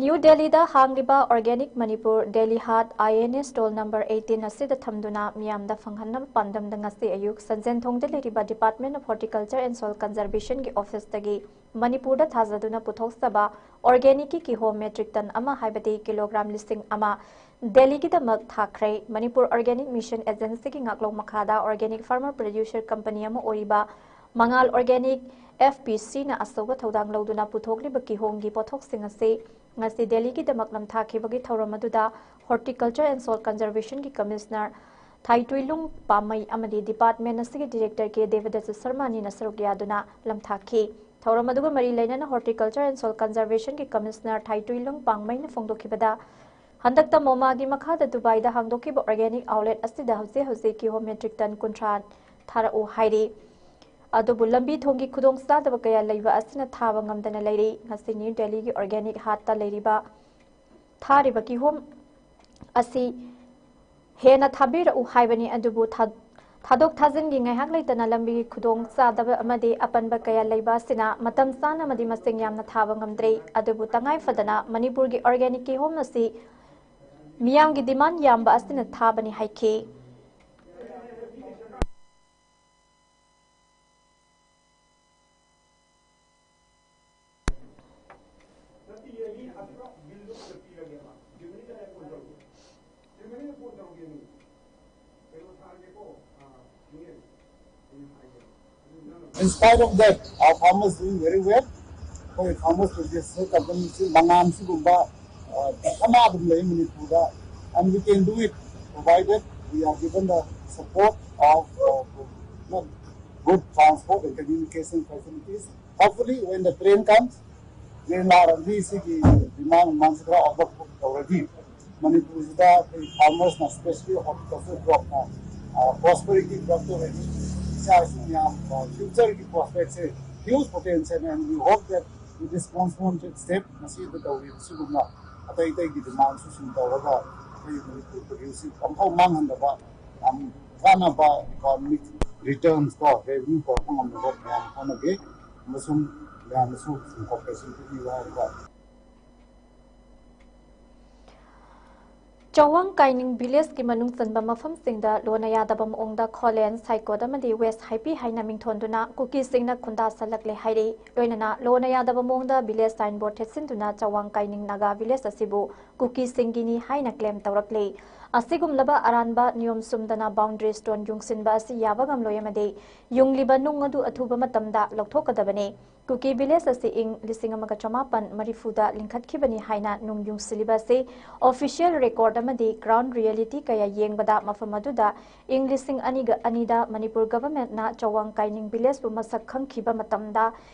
ꯅ꯭ꯌꯨ ꯗꯦꯜꯂꯤꯗ ꯍꯥꯡꯂꯤꯕ Organic Manipur Delhi Haat I N A stall number eighteen ꯑꯁꯤꯗ ꯊꯝꯗꯨꯅ ꯃꯤꯌꯥꯝꯗ ꯐꯪꯍꯟꯅꯕ ꯄꯥꯟꯗꯝꯗ ꯉꯁꯤ ꯑꯌꯨꯛ ꯁꯟꯖꯦꯟꯊꯣꯡꯗ ꯂꯩꯔꯤꯕ Department of Horticulture and Soil Conservation ꯒꯤ office ꯇꯒꯤ ꯃꯅꯤꯄꯨꯔꯗ ꯊꯥꯖꯗꯨꯅ ꯄꯨꯊꯣꯛꯆꯕ organic ꯀꯤ ꯀꯤꯍꯣꯝ metric ton ꯑꯃ, ꯍꯥꯏꯕꯗꯤ ꯀꯤꯂꯣꯒ꯭ꯔꯥꯝ ꯂꯤꯁꯤꯡ ꯑꯃ, ꯗꯦꯜꯂꯤꯒꯤꯗꯃꯛ ꯊꯥꯈ꯭ꯔꯦ꯫ ꯃꯅꯤꯄꯨꯔ Organic Mission Agency ꯒꯤ ꯉꯥꯛꯂꯧ ꯃꯈꯥꯗ organic farmer producer company ꯑꯃ ꯑꯣꯏꯔꯤꯕ ꯃꯉꯥꯜ Organic, F P C ꯅ ꯑꯆꯧꯕ ꯊꯧꯗꯥꯡ ꯂꯧꯗꯨꯅ ꯄꯨꯊꯣꯛꯂꯤꯕ ꯀꯤꯍꯣꯝꯒꯤ ꯄꯣꯠꯊꯣꯛꯁꯤꯡ ꯑꯁꯤ ꯉꯁꯤ ꯗꯦꯜꯂꯤꯒꯤꯗꯃꯛ ꯂꯝꯊꯥꯈꯤꯕꯒꯤ ꯊꯧꯔꯝ ꯑꯗꯨꯗ Horticulture and Soil Conservation ꯒꯤ Commissioner ꯊꯥꯏꯇꯨꯏꯂꯨꯡ ꯄꯥꯝꯃꯩ ꯑꯃꯗꯤ department ꯑꯁꯤꯒꯤ director ꯀꯦ ꯗꯦꯕꯗꯠꯇ ꯁꯔꯃ ꯑꯅꯤꯅ ꯁꯔꯨꯛ ꯌꯥꯗꯨꯅ ꯂꯝꯊꯥꯈꯤ꯫ ꯊꯧꯔꯝ ꯑꯗꯨꯒ ꯃꯔꯤ ꯂꯩꯅꯅ Horticulture and Soil Conservation ꯒꯤ Commissioner ꯊꯥꯏꯇꯨꯏꯂꯨꯡ ꯄꯥꯝꯃꯩꯅ ꯐꯣꯡꯗꯣꯛꯈꯤꯕꯗ, ꯍꯟꯗꯛꯇ ꯃꯣꯃꯥꯒꯤ ꯃꯈꯥꯗ ꯗꯨꯕꯥꯏꯗ ꯍꯥꯡꯗꯣꯛꯈꯤꯕ organic outlet ꯑꯁꯤꯗ ꯍꯧꯖꯤꯛ ꯍꯧꯖꯤꯛ ꯀꯤꯍꯣꯝ metric ton ꯀꯨꯟꯊ꯭ꯔꯥ ꯊꯥꯔꯛꯎ ꯍꯥꯏꯔꯤ꯫ ꯑꯗꯨꯕꯨ ꯂꯝꯕꯤ ꯊꯣꯡꯒꯤ ꯈꯨꯗꯣꯡꯆꯥꯗꯕ ꯀꯌꯥ ꯂꯩꯕ ꯑꯁꯤꯅ ꯊꯥꯕ ꯉꯝꯗꯅ ꯂꯩꯔꯤ꯫ ꯉꯁꯤ ꯅ꯭ꯌꯨ ꯗꯦꯜꯂꯤꯒꯤ organic ꯍꯥꯠꯇ ꯂꯩꯔꯤꯕ, ꯊꯥꯔꯤꯕ ꯀꯤꯍꯣꯝ ꯑꯁꯤ ꯍꯦꯟꯅ ꯊꯥꯕꯤꯔꯛꯎ ꯍꯥꯏꯕꯅꯤ, ꯑꯗꯨꯕꯨ ꯊꯥ-, ꯊꯥꯗꯣꯛ ꯊꯥꯖꯤꯟꯒꯤ ꯉꯥꯏꯍꯥꯛ ꯂꯩꯇꯅ ꯂꯝꯕꯤꯒꯤ ꯈꯨꯗꯣꯡ ꯆꯥꯗꯕ ꯑꯃꯗꯤ ꯑꯄꯟꯕ ꯀꯌꯥ ꯂꯩꯕ ꯑꯁꯤꯅ ꯃꯇꯝ ꯆꯥꯅ ꯑꯃꯗꯤ ꯃꯁꯤꯡ ꯌꯥꯝꯅ ꯊꯥꯕ ꯉꯝꯗ꯭ꯔꯦ꯫ ꯑꯗꯨꯕꯨ ꯇꯉꯥꯏ ꯐꯗꯅ ꯃꯅꯤꯄꯨꯔꯒꯤ organic ꯀꯤꯍꯣꯝ ꯑꯁꯤ ꯃꯤꯌꯥꯝꯒꯤ demand ꯌꯥꯝꯕ ꯑꯁꯤꯅ ꯊꯥꯕꯅꯤ ꯍꯥꯏꯈꯤ꯫ In spite of that, our farmers doing very well. ꯑꯩꯈꯣꯏ farmers producer company ꯁꯤ ꯃꯉꯥꯝ ꯁꯤꯒꯨꯝꯕ, ꯑ, ꯗꯃꯥ ꯑꯗꯨꯝ ꯂꯩ ꯃꯅꯤꯄꯨꯔꯗ, and we can do it provided we are given the support of, uh, good transport and communication facilities. Hopefully, when the train comes, train ꯂꯥꯛꯑꯗꯤ ꯁꯤꯒꯤ demand ꯗꯤꯃꯥꯟꯁꯤ ꯈꯔ ꯑꯣꯚꯔꯀꯝ ꯇꯧꯔꯗꯤ ꯃꯅꯤꯄꯨꯔꯁꯤꯗ ꯑꯩꯈꯣꯏ farmers ꯅ, specially horticulture crop ꯅ prosperity ꯄꯨꯔꯛꯇꯧꯔꯗꯤ ꯏꯆꯥ ꯏꯁꯨ ꯃꯌꯥꯝ future ꯒꯤ prospect say huge potential, and we hope that with this concerted step ꯉꯁꯤꯗ ꯇꯧꯔꯤꯕ ꯁꯤꯒꯨꯝꯕ ꯑꯇꯩ ꯑꯇꯩꯒꯤ demand ꯁꯨ ꯁꯨꯝ ꯇꯧꯔꯒ ꯑꯩꯈꯣꯏ ꯃꯅꯤꯄꯨꯔ produce ꯁꯤ ꯑꯃꯐꯥꯎ ꯃꯥꯡꯍꯟꯗꯕ ꯌꯥꯝ ꯀꯥꯟꯅꯕ economic returns ꯀꯣ revenue ꯄꯨꯔꯛꯄ ꯉꯝꯅꯕ ꯃꯌꯥꯝ ꯍꯣꯠꯅꯒꯦ ꯑꯃꯁꯨꯡ ꯃꯌꯥꯝꯅꯁꯨ ꯁꯨꯝ cooperation ꯄꯤꯕꯤꯌꯨ ꯍꯥꯏꯔꯒ ꯆꯋꯥꯡ ꯀꯥꯏꯅꯤꯡ village ꯀꯤ ꯃꯅꯨꯡ ꯆꯟꯕ ꯃꯐꯝꯁꯤꯡꯗ ꯂꯣꯟꯅ ꯌꯥꯗꯕ ꯃꯑꯣꯡꯗ ꯈꯣꯂꯦꯟ, ꯁꯥꯏꯀꯣꯠ ꯑꯃꯗꯤ ꯋꯦꯁ ꯍꯥꯏꯄꯤ ꯍꯥꯏꯅ ꯃꯤꯡꯊꯣꯟꯗꯨꯅ ꯀꯨꯀꯤꯁꯤꯡꯅ ꯈꯨꯟꯗꯥꯁꯜꯂꯛꯂꯦ ꯍꯥꯏꯔꯤ꯫ ꯂꯣꯏꯅꯅ ꯂꯣꯟꯅ ꯌꯥꯗꯕ ꯃꯑꯣꯡꯗ village signboard ꯊꯦꯠꯆꯤꯟꯗꯨꯅ ꯆꯋꯥꯡ ꯀꯥꯏꯅꯤꯡ ꯅꯥꯒꯥ village ꯑꯁꯤꯕꯨ ꯀꯨꯀꯤꯁꯤꯡꯒꯤꯅꯤ ꯍꯥꯏꯅ claim ꯇꯧꯔꯛꯂꯤ꯫ ꯑꯁꯤꯒꯨꯝꯂꯕ ꯑꯔꯥꯟꯕ ꯅꯤꯌꯣꯝ ꯆꯨꯝꯗꯅ boundary stone ꯌꯨꯡꯁꯤꯟꯕ ꯑꯁꯤ ꯌꯥꯕ ꯉꯝꯂꯣꯏ ꯑꯃꯗꯤ ꯌꯨꯡꯂꯤꯕ ꯅꯨꯡ ꯑꯗꯨ ꯑꯊꯨꯕ ꯃꯇꯝꯗ ꯂꯧꯊꯣꯛꯀꯗꯕꯅꯤ꯫ ꯀꯨꯀꯤ village ꯑꯁꯤ ꯏꯪ ꯂꯤꯁꯤꯡ ꯑꯃꯒ ꯆꯃꯥꯄꯟ ꯃꯔꯤꯐꯨꯗ ꯂꯤꯡꯈꯠꯈꯤꯕꯅꯤ ꯍꯥꯏꯅ ꯅꯨꯡ ꯌꯨꯡꯁꯤꯜꯂꯤꯕ ꯑꯁꯤ official record ꯑꯃꯗꯤ ground reality ꯀꯌꯥ ꯌꯦꯡꯕꯗ ꯃꯐꯝ ꯑꯗꯨꯗ ꯏꯪ ꯂꯤꯁꯤꯡ ꯑꯅꯤꯒ ꯑꯅꯤꯗ ꯃꯅꯤꯄꯨꯔ government ꯅ ꯆꯋꯥꯡ ꯀꯥꯏꯅꯤꯡ village ꯕꯨ ꯃꯁꯛ ꯈꯪꯈꯤꯕ ꯃꯇꯝꯗ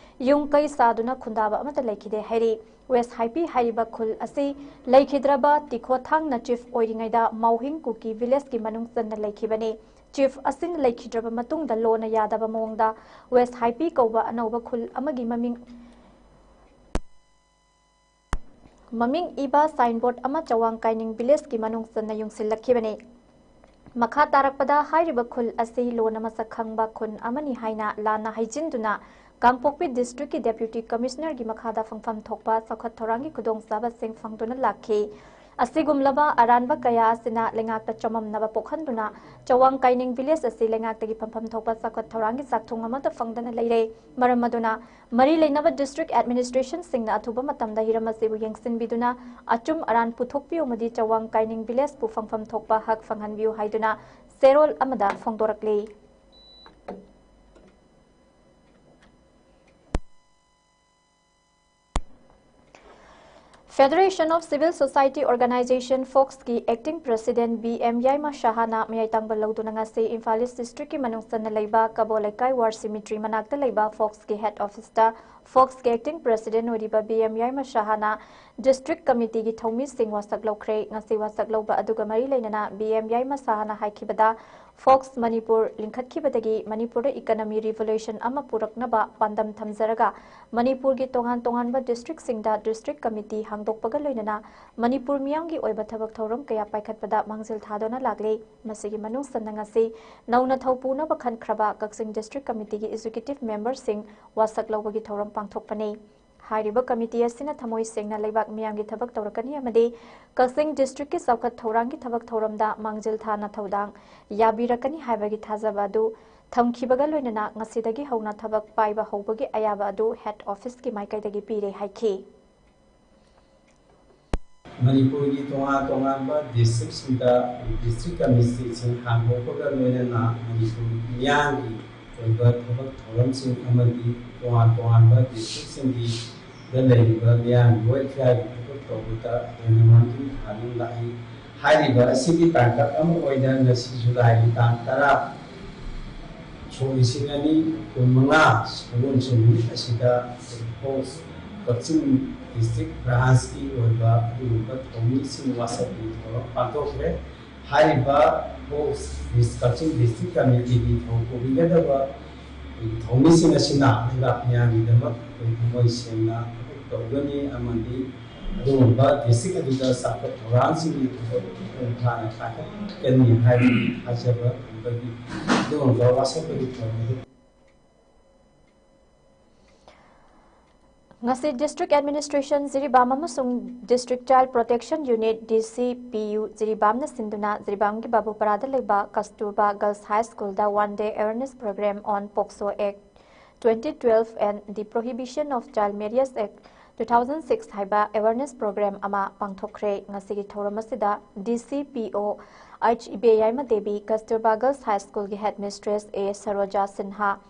ꯌꯨꯝ ꯀꯩ ꯁꯥꯗꯨꯅ ꯈꯨꯟꯗꯥꯕ ꯑꯃꯠꯇ ꯂꯩꯈꯤꯗꯦ ꯍꯥꯏꯔꯤ꯫ ꯋꯦꯁ ꯍꯥꯏꯄꯤ ꯍꯥꯏꯔꯤꯕ ꯈꯨꯜ ꯑꯁꯤ ꯂꯩꯈꯤꯗ꯭ꯔꯕ ꯇꯤꯈꯣꯊꯥꯡꯅ chief ꯑꯣꯏꯔꯤꯉꯩꯗ ꯃꯥꯎꯍꯤꯡ ꯀꯨꯀꯤ village ꯀꯤ ꯃꯅꯨꯡ ꯆꯟꯅ ꯂꯩꯈꯤꯕꯅꯤ꯫ Chief ꯑꯁꯤꯅ ꯂꯩꯈꯤꯗ꯭ꯔꯕ ꯃꯇꯨꯡꯗ ꯂꯣꯟꯅ ꯌꯥꯗꯕ ꯃꯑꯣꯡꯗ ꯋꯦꯁ ꯍꯥꯏꯄꯤ ꯀꯧꯕ ꯑꯅꯧꯕ ꯈꯨꯜ ꯑꯃꯒꯤ ꯃꯃꯤꯡ ꯃꯃꯤꯡ ꯏꯕ signboard ꯑꯃ ꯆꯋꯥꯡ ꯀꯥꯏꯅꯤꯡ village ꯀꯤ ꯃꯅꯨꯡ ꯆꯟꯅ ꯌꯨꯡꯁꯤꯜꯂꯛꯈꯤꯕꯅꯤ꯫ ꯃꯈꯥ ꯇꯥꯔꯛꯄꯗ ꯍꯥꯏꯔꯤꯕ ꯈꯨꯜ ꯑꯁꯤ ꯂꯣꯟꯅ ꯃꯁꯛ ꯈꯪꯕ ꯈꯨꯟ ꯑꯃꯅꯤ ꯍꯥꯏꯅ ꯂꯥꯟꯅ ꯍꯩꯖꯤꯟꯗꯨꯅ ꯀꯥꯡꯄꯣꯛꯄꯤ district ꯀꯤ deputy commissioner ꯒꯤ ꯃꯈꯥꯗ ꯐꯪꯐꯝ ꯊꯣꯛꯄ ꯆꯥꯎꯈꯠ ꯊꯧꯔꯥꯡꯒꯤ ꯈꯨꯗꯣꯡꯆꯥꯕꯁꯤꯡ ꯐꯪꯗꯨꯅ ꯂꯥꯛꯈꯤ꯫ ꯑꯁꯤꯒꯨꯝꯂꯕ ꯑꯔꯥꯟꯕ ꯀꯌꯥ ꯑꯁꯤꯅ ꯂꯩꯉꯥꯛꯇ ꯆꯃꯝꯅꯕ ꯄꯣꯛꯍꯟꯗꯨꯅ ꯆꯋꯥꯡ ꯀꯥꯏꯅꯤꯡ village ꯑꯁꯤ ꯂꯩꯉꯥꯛꯇꯒꯤ ꯐꯪꯐꯝ ꯊꯣꯛꯄ ꯆꯥꯎꯈꯠ ꯊꯧꯔꯥꯡꯒꯤ ꯆꯥꯛꯊꯨꯡ ꯑꯃꯠꯇ ꯐꯪꯗꯅ ꯂꯩꯔꯦ꯫ ꯃꯔꯝ ꯑꯗꯨꯅ ꯃꯔꯤ ꯂꯩꯅꯕ district administration ꯁꯤꯡꯅ ꯑꯊꯨꯕ ꯃꯇꯝꯗ ꯍꯤꯔꯝ ꯑꯁꯤꯕꯨ ꯌꯦꯡꯁꯤꯟꯕꯤꯗꯨꯅ ꯑꯆꯨꯝ ꯑꯔꯥꯟ ꯄꯨꯊꯣꯛꯄꯤꯌꯨ ꯑꯃꯗꯤ ꯆꯋꯥꯡ ꯀꯥꯏꯅꯤꯡ village ꯕꯨ ꯐꯪꯐꯝ ꯊꯣꯛꯄ ꯍꯛ ꯐꯪꯍꯟꯕꯤꯌꯨ ꯍꯥꯏꯗꯨꯅ ꯆꯦꯔꯣꯜ ꯑꯃꯗ ꯐꯣꯡꯗꯣꯔꯛꯂꯤ꯫ Federation of Civil Society Organization, ꯐꯣꯛꯁꯀꯤ acting president B M Yaima ꯁꯍꯥꯅ ꯃꯌꯥꯏ ꯇꯥꯡꯕ ꯂꯧꯗꯨꯅ ꯉꯁꯤ ꯏꯝꯐꯥꯜ ꯏꯁ ꯗꯤꯁꯇ꯭ꯔꯤꯛꯀꯤ ꯃꯅꯨꯡ ꯆꯟꯅ ꯂꯩꯕ ꯀꯕꯣꯂꯩꯀꯥꯏ ꯋꯥꯔ ꯁꯤꯃꯤꯇ꯭ꯔꯤ ꯃꯅꯥꯛꯇ ꯂꯩꯕ ꯐꯣꯛꯁꯀꯤ head officeꯇ ꯐꯣꯛꯁꯀꯤ acting president ꯑꯣꯏꯔꯤꯕ ꯕꯤ ꯑꯦꯝ ꯌꯥꯏꯃ ꯁꯍꯥꯅ district committeeꯒꯤ ꯊꯧꯃꯤꯁꯤꯡ ꯋꯥꯁꯛ ꯂꯧꯈ꯭ꯔꯦ꯫ ꯉꯁꯤ ꯋꯥꯁꯛ ꯂꯧꯕ ꯑꯗꯨꯒ ꯃꯔꯤ ꯂꯩꯅꯅ B M Yaima ꯁꯍꯥꯅ ꯍꯥꯏꯈꯤꯕꯗ, fox Manipur ꯂꯤꯡꯈꯠꯈꯤꯕꯗꯒꯤ ꯃꯅꯤꯄꯨꯔꯗ economy revolution ꯑꯃ ꯄꯨꯔꯛꯅꯕ ꯄꯥꯟꯗꯝ ꯊꯝꯖꯔꯒ ꯃꯅꯤꯄꯨꯔꯒꯤ ꯇꯣꯉꯥꯟ ꯇꯣꯉꯥꯟꯕ districtꯁꯤꯡꯗ district committee ꯍꯥꯡꯗꯣꯛꯄꯒ ꯂꯣꯏꯅꯅ ꯃꯅꯤꯄꯨꯔ ꯃꯤꯌꯥꯝꯒꯤ ꯑꯣꯏꯕ ꯊꯕꯛ ꯊꯧꯔꯝ ꯀꯌꯥ ꯄꯥꯏꯈꯠꯄꯗ ꯃꯥꯡꯖꯤꯜ ꯊꯥꯗꯨꯅ ꯂꯥꯛꯂꯤ꯫ ꯃꯁꯤꯒꯤ ꯃꯅꯨꯡ ꯆꯟꯅ ꯉꯁꯤ ꯅꯧꯅ ꯊꯧ ꯄꯨꯅꯕ ꯈꯟꯈ꯭ꯔꯕ ꯀꯛꯆꯤꯡ district committeeꯒꯤ executive memberꯁꯤꯡ ꯋꯥꯁꯛ ꯂꯧꯕꯒꯤ ꯊꯧꯔꯝ ꯄꯥꯡꯊꯣꯛꯄꯅꯤ꯫ ꯍꯥꯏꯔꯤꯕ committee ꯑꯁꯤꯅ ꯊꯃꯣꯏ ꯁꯦꯡꯅ ꯂꯩꯕꯥꯛ ꯃꯤꯌꯥꯝꯒꯤ ꯊꯕꯛ ꯇꯧꯔꯛꯀꯅꯤ ꯑꯃꯗꯤ ꯀꯛꯆꯤꯡ districtꯀꯤ ꯆꯥꯎꯈꯠ ꯊꯧꯔꯥꯡꯒꯤ ꯊꯕꯛ ꯊꯧꯔꯝꯗ ꯃꯥꯡꯖꯤꯜ ꯊꯥꯅ ꯊꯧꯗꯥꯡ ꯌꯥꯕꯤꯔꯛꯀꯅꯤ ꯍꯥꯏꯕꯒꯤ ꯊꯥꯖꯕ ꯑꯗꯨ ꯊꯝꯈꯤꯕꯒ ꯂꯣꯏꯅꯅ ꯉꯁꯤꯗꯒꯤ ꯍꯧꯅ ꯊꯕꯛ ꯄꯥꯏꯕ ꯍꯧꯕꯒꯤ ꯑꯌꯥꯕ ꯑꯗꯨ head officeꯀꯤ ꯃꯥꯏꯀꯩꯗꯒꯤ ꯄꯤꯔꯦ ꯍꯥꯏꯈꯤ꯫ ꯃꯅꯤꯄꯨꯔꯒꯤ ꯇꯣꯉꯥꯟ ꯇꯣꯉꯥꯟꯕ districtꯁꯤꯡꯗ district committeeꯁꯤꯡ ꯍꯥꯡꯗꯣꯛꯄꯒ ꯂꯣꯏꯅꯅ ꯃꯅꯤꯄꯨꯔ ꯃꯤꯌꯥꯝꯒꯤ ꯑꯣꯏꯕ ꯊꯕꯛ ꯊꯧꯔꯝꯁꯤꯡ ꯑꯃꯗꯤ ꯇꯣꯉꯥꯟ ꯇꯣꯉꯥꯟꯕ districtꯁꯤꯡꯒꯤꯗ ꯂꯩꯔꯤꯕ ꯃꯤꯌꯥꯝꯒꯤ welfareꯒꯤ ꯊꯕꯛ ꯇꯧꯕꯗ ꯍꯦꯟꯅ ꯃꯥꯡꯖꯤꯜ ꯊꯥꯗꯨꯅ ꯂꯥꯛꯏ꯫ ꯍꯥꯏꯔꯤꯕ ꯑꯁꯤꯒꯤ ꯇꯥꯡꯀꯛ ꯑꯃ ꯑꯣꯏꯅ ꯉꯁꯤ ꯖꯨꯂꯥꯏꯒꯤ ꯇꯥꯡ ꯇꯔꯥ, ꯁꯣꯛ ꯂꯤꯁꯤꯡ ꯑꯅꯤ ꯀꯨꯟꯃꯉꯥ ꯁꯒꯣꯜꯁꯦꯟ ꯅꯨꯃꯤꯠ ꯑꯁꯤꯗ ꯐꯣꯛꯁ ꯀꯛꯆꯤꯡ district branchꯀꯤ ꯑꯣꯏꯕ ꯑꯗꯨꯒꯨꯝꯕ ꯊꯧꯃꯤꯁꯤꯡ ꯋꯥꯁꯛꯀꯤ ꯊꯧꯔꯝ ꯄꯥꯡꯊꯣꯛꯈ꯭ꯔꯦ꯫ ꯍꯥꯏꯔꯤꯕ ꯐꯣꯛꯁ ꯀꯛꯆꯤꯡ district committeeꯒꯤ ꯊꯧ ꯄꯨꯕꯤꯒꯗꯕ ꯊꯧꯃꯤꯁꯤꯡ ꯑꯁꯤꯅ ꯂꯩꯕꯥꯛ ꯃꯤꯌꯥꯝꯒꯤꯗꯃꯛ ꯑꯩꯈꯣꯏ ꯊꯃꯣꯏ ꯁꯦꯡꯅ ꯊꯕꯛ ꯇꯧꯒꯅꯤ ꯑꯃꯗꯤ ꯑꯗꯨꯒꯨꯝꯕ district ꯑꯗꯨꯗ ꯆꯥꯎꯈꯠ ꯊꯧꯔꯥꯡꯁꯤꯡꯒꯤ ꯊꯕꯛ ꯃꯄꯨꯡ ꯐꯥꯅ ꯄꯥꯏꯈꯠꯀꯅꯤ ꯍꯥꯏꯕꯒꯤ ꯊꯥꯖꯕ ꯊꯝꯕꯒꯤ ꯑꯗꯨꯒꯨꯝꯕ ꯋꯥꯁꯛꯄꯒꯤ ꯊꯧꯔꯝ ꯑꯗꯨ ꯉꯁꯤ District Administration ꯖꯤꯔꯤꯕꯥꯝ ꯑꯃꯁꯨꯡ District Child Protection Unit, D C P U, ꯖꯤꯔꯤꯕꯥꯝꯅ ꯁꯤꯟꯗꯨꯅ ꯖꯤꯔꯤꯕꯥꯝꯒꯤ ꯕꯥꯕꯨꯄꯔꯥꯗ ꯂꯩꯕ Kasturba Girls High Schoolꯗ one day awareness program on POCSO Act twenty twelve and the Prohibition of Child Marriage Act two thousand six ꯍꯥꯏꯕ awareness program ꯑꯃ ꯄꯥꯡꯊꯣꯛꯈ꯭ꯔꯦ꯫ ꯉꯁꯤꯒꯤ ꯊꯧꯔꯝ ꯑꯁꯤꯗ D C P O H ꯏꯕꯦꯌꯥꯏꯃ Devi, Kasturba Girls High Schoolꯒꯤ headmistress A ꯁꯔꯣꯖꯥ Sinha,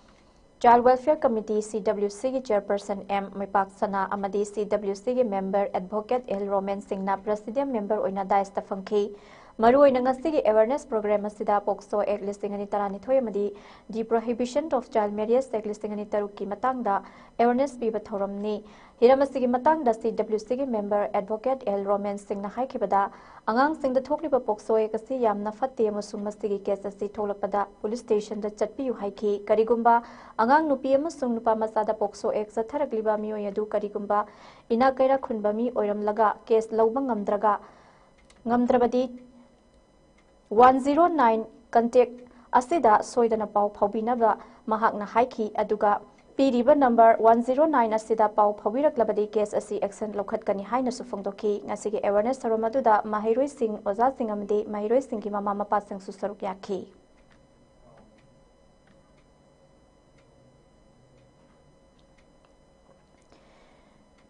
Child Welfare Committee, C W C ꯒꯤ Chairperson M ꯃꯩꯄꯥꯛ ꯁꯅꯥ ꯑꯃꯗꯤ C W C ꯒꯤ Member Advocate L Roman ꯁꯤꯡꯅ President Member ꯑꯣꯏꯅ dais ꯇ ꯐꯝꯈꯤ꯫ ꯃꯔꯨꯑꯣꯏꯅ ꯉꯁꯤꯒꯤ awareness program ꯑꯁꯤꯗ POCSO Act ꯂꯤꯁꯤꯡ ꯑꯅꯤ ꯇꯔꯥꯅꯤꯊꯣꯏ ꯑꯃꯗꯤ The Prohibition of Child Marriage Act ꯂꯤꯁꯤꯡ ꯑꯅꯤ ꯇꯔꯨꯛꯀꯤ ꯃꯇꯥꯡꯗ awareness ꯄꯤꯕ ꯊꯧꯔꯝꯅꯤ꯫ ꯍꯤꯔꯝ ꯑꯁꯤꯒꯤ ꯃꯇꯥꯡꯗ C W C ꯒꯤ Member Advocate L ꯔꯣꯃꯦꯟ ꯁꯤꯡꯅ ꯍꯥꯏꯈꯤꯕꯗ, ꯑꯉꯥꯡꯁꯤꯡꯗ ꯊꯣꯛꯂꯤꯕ POCSO Act ꯑꯁꯤ ꯌꯥꯝꯅ ꯐꯠꯇꯦ ꯑꯃꯁꯨꯡ ꯃꯁꯤꯒꯤ case ꯑꯁꯤ ꯊꯣꯛꯂꯛꯄꯗ police station ꯗ ꯆꯠꯄꯤꯌꯨ ꯍꯥꯏꯈꯤ꯫ ꯀꯔꯤꯒꯨꯝꯕ ꯑꯉꯥꯡ ꯅꯨꯄꯤ ꯑꯃꯁꯨꯡ ꯅꯨꯄꯥ ꯃꯆꯥꯗ POCSO Act ꯆꯠꯊꯔꯛꯂꯤꯕ ꯃꯤꯑꯣꯏ ꯑꯗꯨ ꯀꯔꯤꯒꯨꯝꯕ ꯏꯅꯥꯛ ꯀꯩꯔꯥꯛ ꯈꯨꯟꯕ ꯃꯤ ꯑꯣꯏꯔꯝꯂꯒ case ꯂꯧꯕ ꯉꯝꯗ꯭ꯔꯒ, ꯉꯝꯗ꯭ꯔꯕꯗꯤ one zero nine contact ꯑꯁꯤꯗ ꯁꯣꯏꯗꯅ ꯄꯥꯎ ꯐꯥꯎꯕꯤꯅꯕ ꯃꯍꯥꯛꯅ ꯍꯥꯏꯈꯤ꯫ ꯑꯗꯨꯒ ꯄꯤꯔꯤꯕ number one zero nine ꯑꯁꯤꯗ ꯄꯥꯎ ꯐꯥꯎꯕꯤꯔꯛꯂꯕꯗꯤ case ꯑꯁꯤ action ꯂꯧꯈꯠꯀꯅꯤ ꯍꯥꯏꯅꯁꯨ ꯐꯣꯡꯗꯣꯛꯈꯤ꯫ ꯉꯁꯤꯒꯤ awareness ꯊꯧꯔꯝ ꯑꯗꯨꯗ ꯃꯍꯩꯔꯣꯏꯁꯤꯡ, ꯑꯣꯖꯥꯁꯤꯡ ꯑꯃꯗꯤ ꯃꯍꯩꯔꯣꯏꯁꯤꯡꯒꯤ ꯃꯃꯥ ꯃꯄꯥꯁꯤꯡꯁꯨ ꯁꯔꯨꯛ ꯌꯥꯈꯤ꯫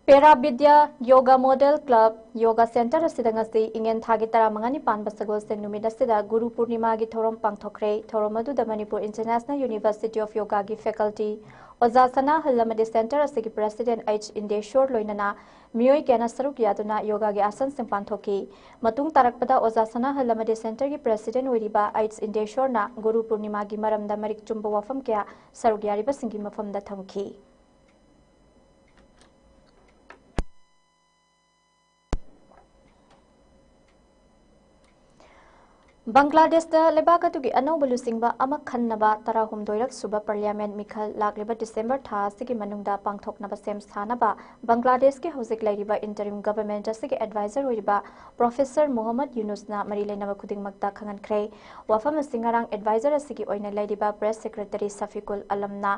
Para Vidya yoga model club yoga centre ꯑꯁꯤꯗ ꯉꯁꯤ ꯏꯉꯦꯟ ꯊꯥꯒꯤ ꯇꯔꯥꯃꯉꯥꯅꯤ ꯄꯥꯟꯕ ꯁꯒꯣꯜꯁꯦꯟ ꯅꯨꯃꯤꯠ ꯑꯁꯤꯗ ꯒꯨꯔꯨ ꯄꯨꯔꯅꯤꯃꯥꯒꯤ ꯊꯧꯔꯝ ꯄꯥꯡꯊꯣꯛꯈ꯭ꯔꯦ꯫ ꯊꯧꯔꯝ ꯑꯗꯨꯗ ꯃꯅꯤꯄꯨꯔ ꯏꯟꯇꯔꯅꯦꯁꯅꯦꯜ ꯌꯨꯅꯤꯚꯔꯁꯤꯇꯤ ꯑꯣꯐ ꯌꯣꯒꯥꯒꯤ ꯐꯦꯀꯜꯇꯤ ꯑꯣꯖꯥ ꯁꯅꯥꯍꯜ ꯑꯃꯗꯤ ꯁꯦꯟꯇꯔ ꯑꯁꯤꯒꯤ ꯄ꯭ꯔꯦꯁꯤꯗꯦꯟꯠ ꯑꯩꯆ ꯏꯟꯗꯦꯁꯣꯔ ꯂꯣꯏꯅꯅ ꯃꯤꯑꯣꯏ ꯀꯌꯥꯅ ꯁꯔꯨꯛ ꯌꯥꯗꯨꯅ ꯌꯣꯒꯥꯒꯤ ꯑꯥꯁꯟꯁꯤꯡ ꯄꯥꯡꯊꯣꯛꯈꯤ꯫ ꯃꯇꯨꯡ ꯇꯥꯔꯛꯄꯗ ꯑꯣꯖꯥ ꯁꯅꯥꯍꯜ ꯑꯃꯗꯤ ꯁꯦꯟꯇꯔꯒꯤ ꯄ꯭ꯔꯦꯁꯤꯗꯦꯟꯠ ꯑꯣꯏꯔꯤꯕ ꯑꯩꯆ ꯏꯟꯗꯦꯁꯣꯔꯅ ꯒꯨꯔꯨ ꯄꯨꯔꯅꯤꯃꯥꯒꯤ ꯃꯔꯝꯗ ꯃꯔꯤꯛ ꯆꯨꯝꯕ ꯋꯥꯐꯝ ꯀꯌꯥ ꯁꯔꯨꯛ ꯌꯥꯔꯤꯕꯁꯤꯡꯒꯤ ꯃꯐꯝꯗ ꯊꯝꯈꯤ꯫ ꯕꯪꯒ꯭ꯂꯥꯗꯦꯁꯇ ꯂꯩꯕꯥꯛ ꯑꯗꯨꯒꯤ ꯑꯅꯧꯕ ꯂꯨꯆꯤꯡꯕ ꯑꯃ ꯈꯟꯅꯕ ꯇꯔꯥꯍꯨꯝꯗꯣꯏꯔꯛ ꯁꯨꯕ ꯄꯥꯔꯂꯤꯌꯥꯃꯦꯟꯠ ꯃꯤꯈꯜ ꯂꯥꯛꯂꯤꯕ ꯗꯤꯁꯦꯝꯕꯔ ꯊꯥ ꯑꯁꯤꯒꯤ ꯃꯅꯨꯡꯗ ꯄꯥꯡꯊꯣꯛꯅꯕ ꯁꯦꯝ ꯁꯥꯅꯕ ꯕꯪꯒ꯭ꯂꯥꯗꯦꯁꯀꯤ ꯍꯧꯖꯤꯛ ꯂꯩꯔꯤꯕ interim government ꯑꯁꯤꯒꯤ advisor ꯑꯣꯏꯔꯤꯕ ꯄ꯭ꯔꯣꯐꯦꯁꯔ ꯃꯨꯍꯝꯃꯗ ꯌꯨꯅꯨꯁꯅ ꯃꯔꯤ ꯂꯩꯅꯕ ꯈꯨꯗꯤꯡꯃꯛꯇ ꯈꯪꯍꯟꯈ꯭ꯔꯦ꯫ ꯋꯥꯐꯝ ꯑꯁꯤ ꯉꯔꯥꯡ advisor ꯑꯁꯤꯒꯤ ꯑꯣꯏꯅ ꯂꯩꯔꯤꯕ press secretary ꯁꯐꯤꯀꯨꯜ ꯑꯂꯝꯅ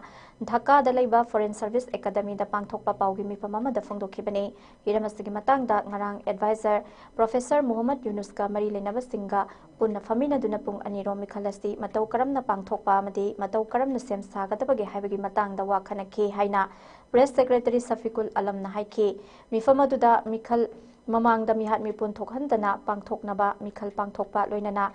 ꯙꯥꯀꯥꯗ ꯂꯩꯕ Foreign Service Academyꯗ ꯄꯥꯡꯊꯣꯛꯄ ꯄꯥꯎꯒꯤ ꯃꯤꯐꯝ ꯑꯃꯗ ꯐꯣꯡꯗꯣꯛꯈꯤꯕꯅꯤ꯫ ꯍꯤꯔꯝ ꯑꯁꯤꯒꯤ ꯃꯇꯥꯡꯗ ꯉꯔꯥꯡ advisor ꯄ꯭ꯔꯣꯐꯦꯁꯔ ꯃꯨꯍꯝꯃꯗ ꯌꯨꯅꯨꯁꯀ ꯃꯔꯤ ꯂꯩꯅꯕꯁꯤꯡꯒ ꯄꯨꯟꯅ ꯐꯝꯃꯤꯟꯅꯗꯨꯅ ꯄꯨꯡ ꯑꯅꯤꯔꯣꯝ ꯃꯤꯈꯜ ꯑꯁꯤ ꯃꯇꯧ ꯀꯔꯝꯅ ꯄꯥꯡꯊꯣꯛꯄ ꯑꯃꯗꯤ ꯃꯇꯧ ꯀꯔꯝꯅ ꯁꯦꯝ ꯁꯥꯒꯗꯕꯒꯦ ꯍꯥꯏꯕꯒꯤ ꯃꯇꯥꯡꯗ ꯋꯥ ꯈꯟꯅꯈꯤ ꯍꯥꯏꯅ press secretary ꯁꯐꯤꯀꯨꯜ ꯑꯂꯝꯅ ꯍꯥꯏꯈꯤ꯫ ꯃꯤꯐꯝ ꯑꯗꯨꯗ ꯃꯤꯈꯜ ꯃꯃꯥꯡꯗ ꯃꯤꯍꯥꯠ ꯃꯤꯄꯨꯟ ꯊꯣꯛꯍꯟꯗꯅ ꯄꯥꯡꯊꯣꯛꯅꯕ ꯃꯤꯈꯜ ꯄꯥꯡꯊꯣꯛꯄ ꯂꯣꯏꯅꯅ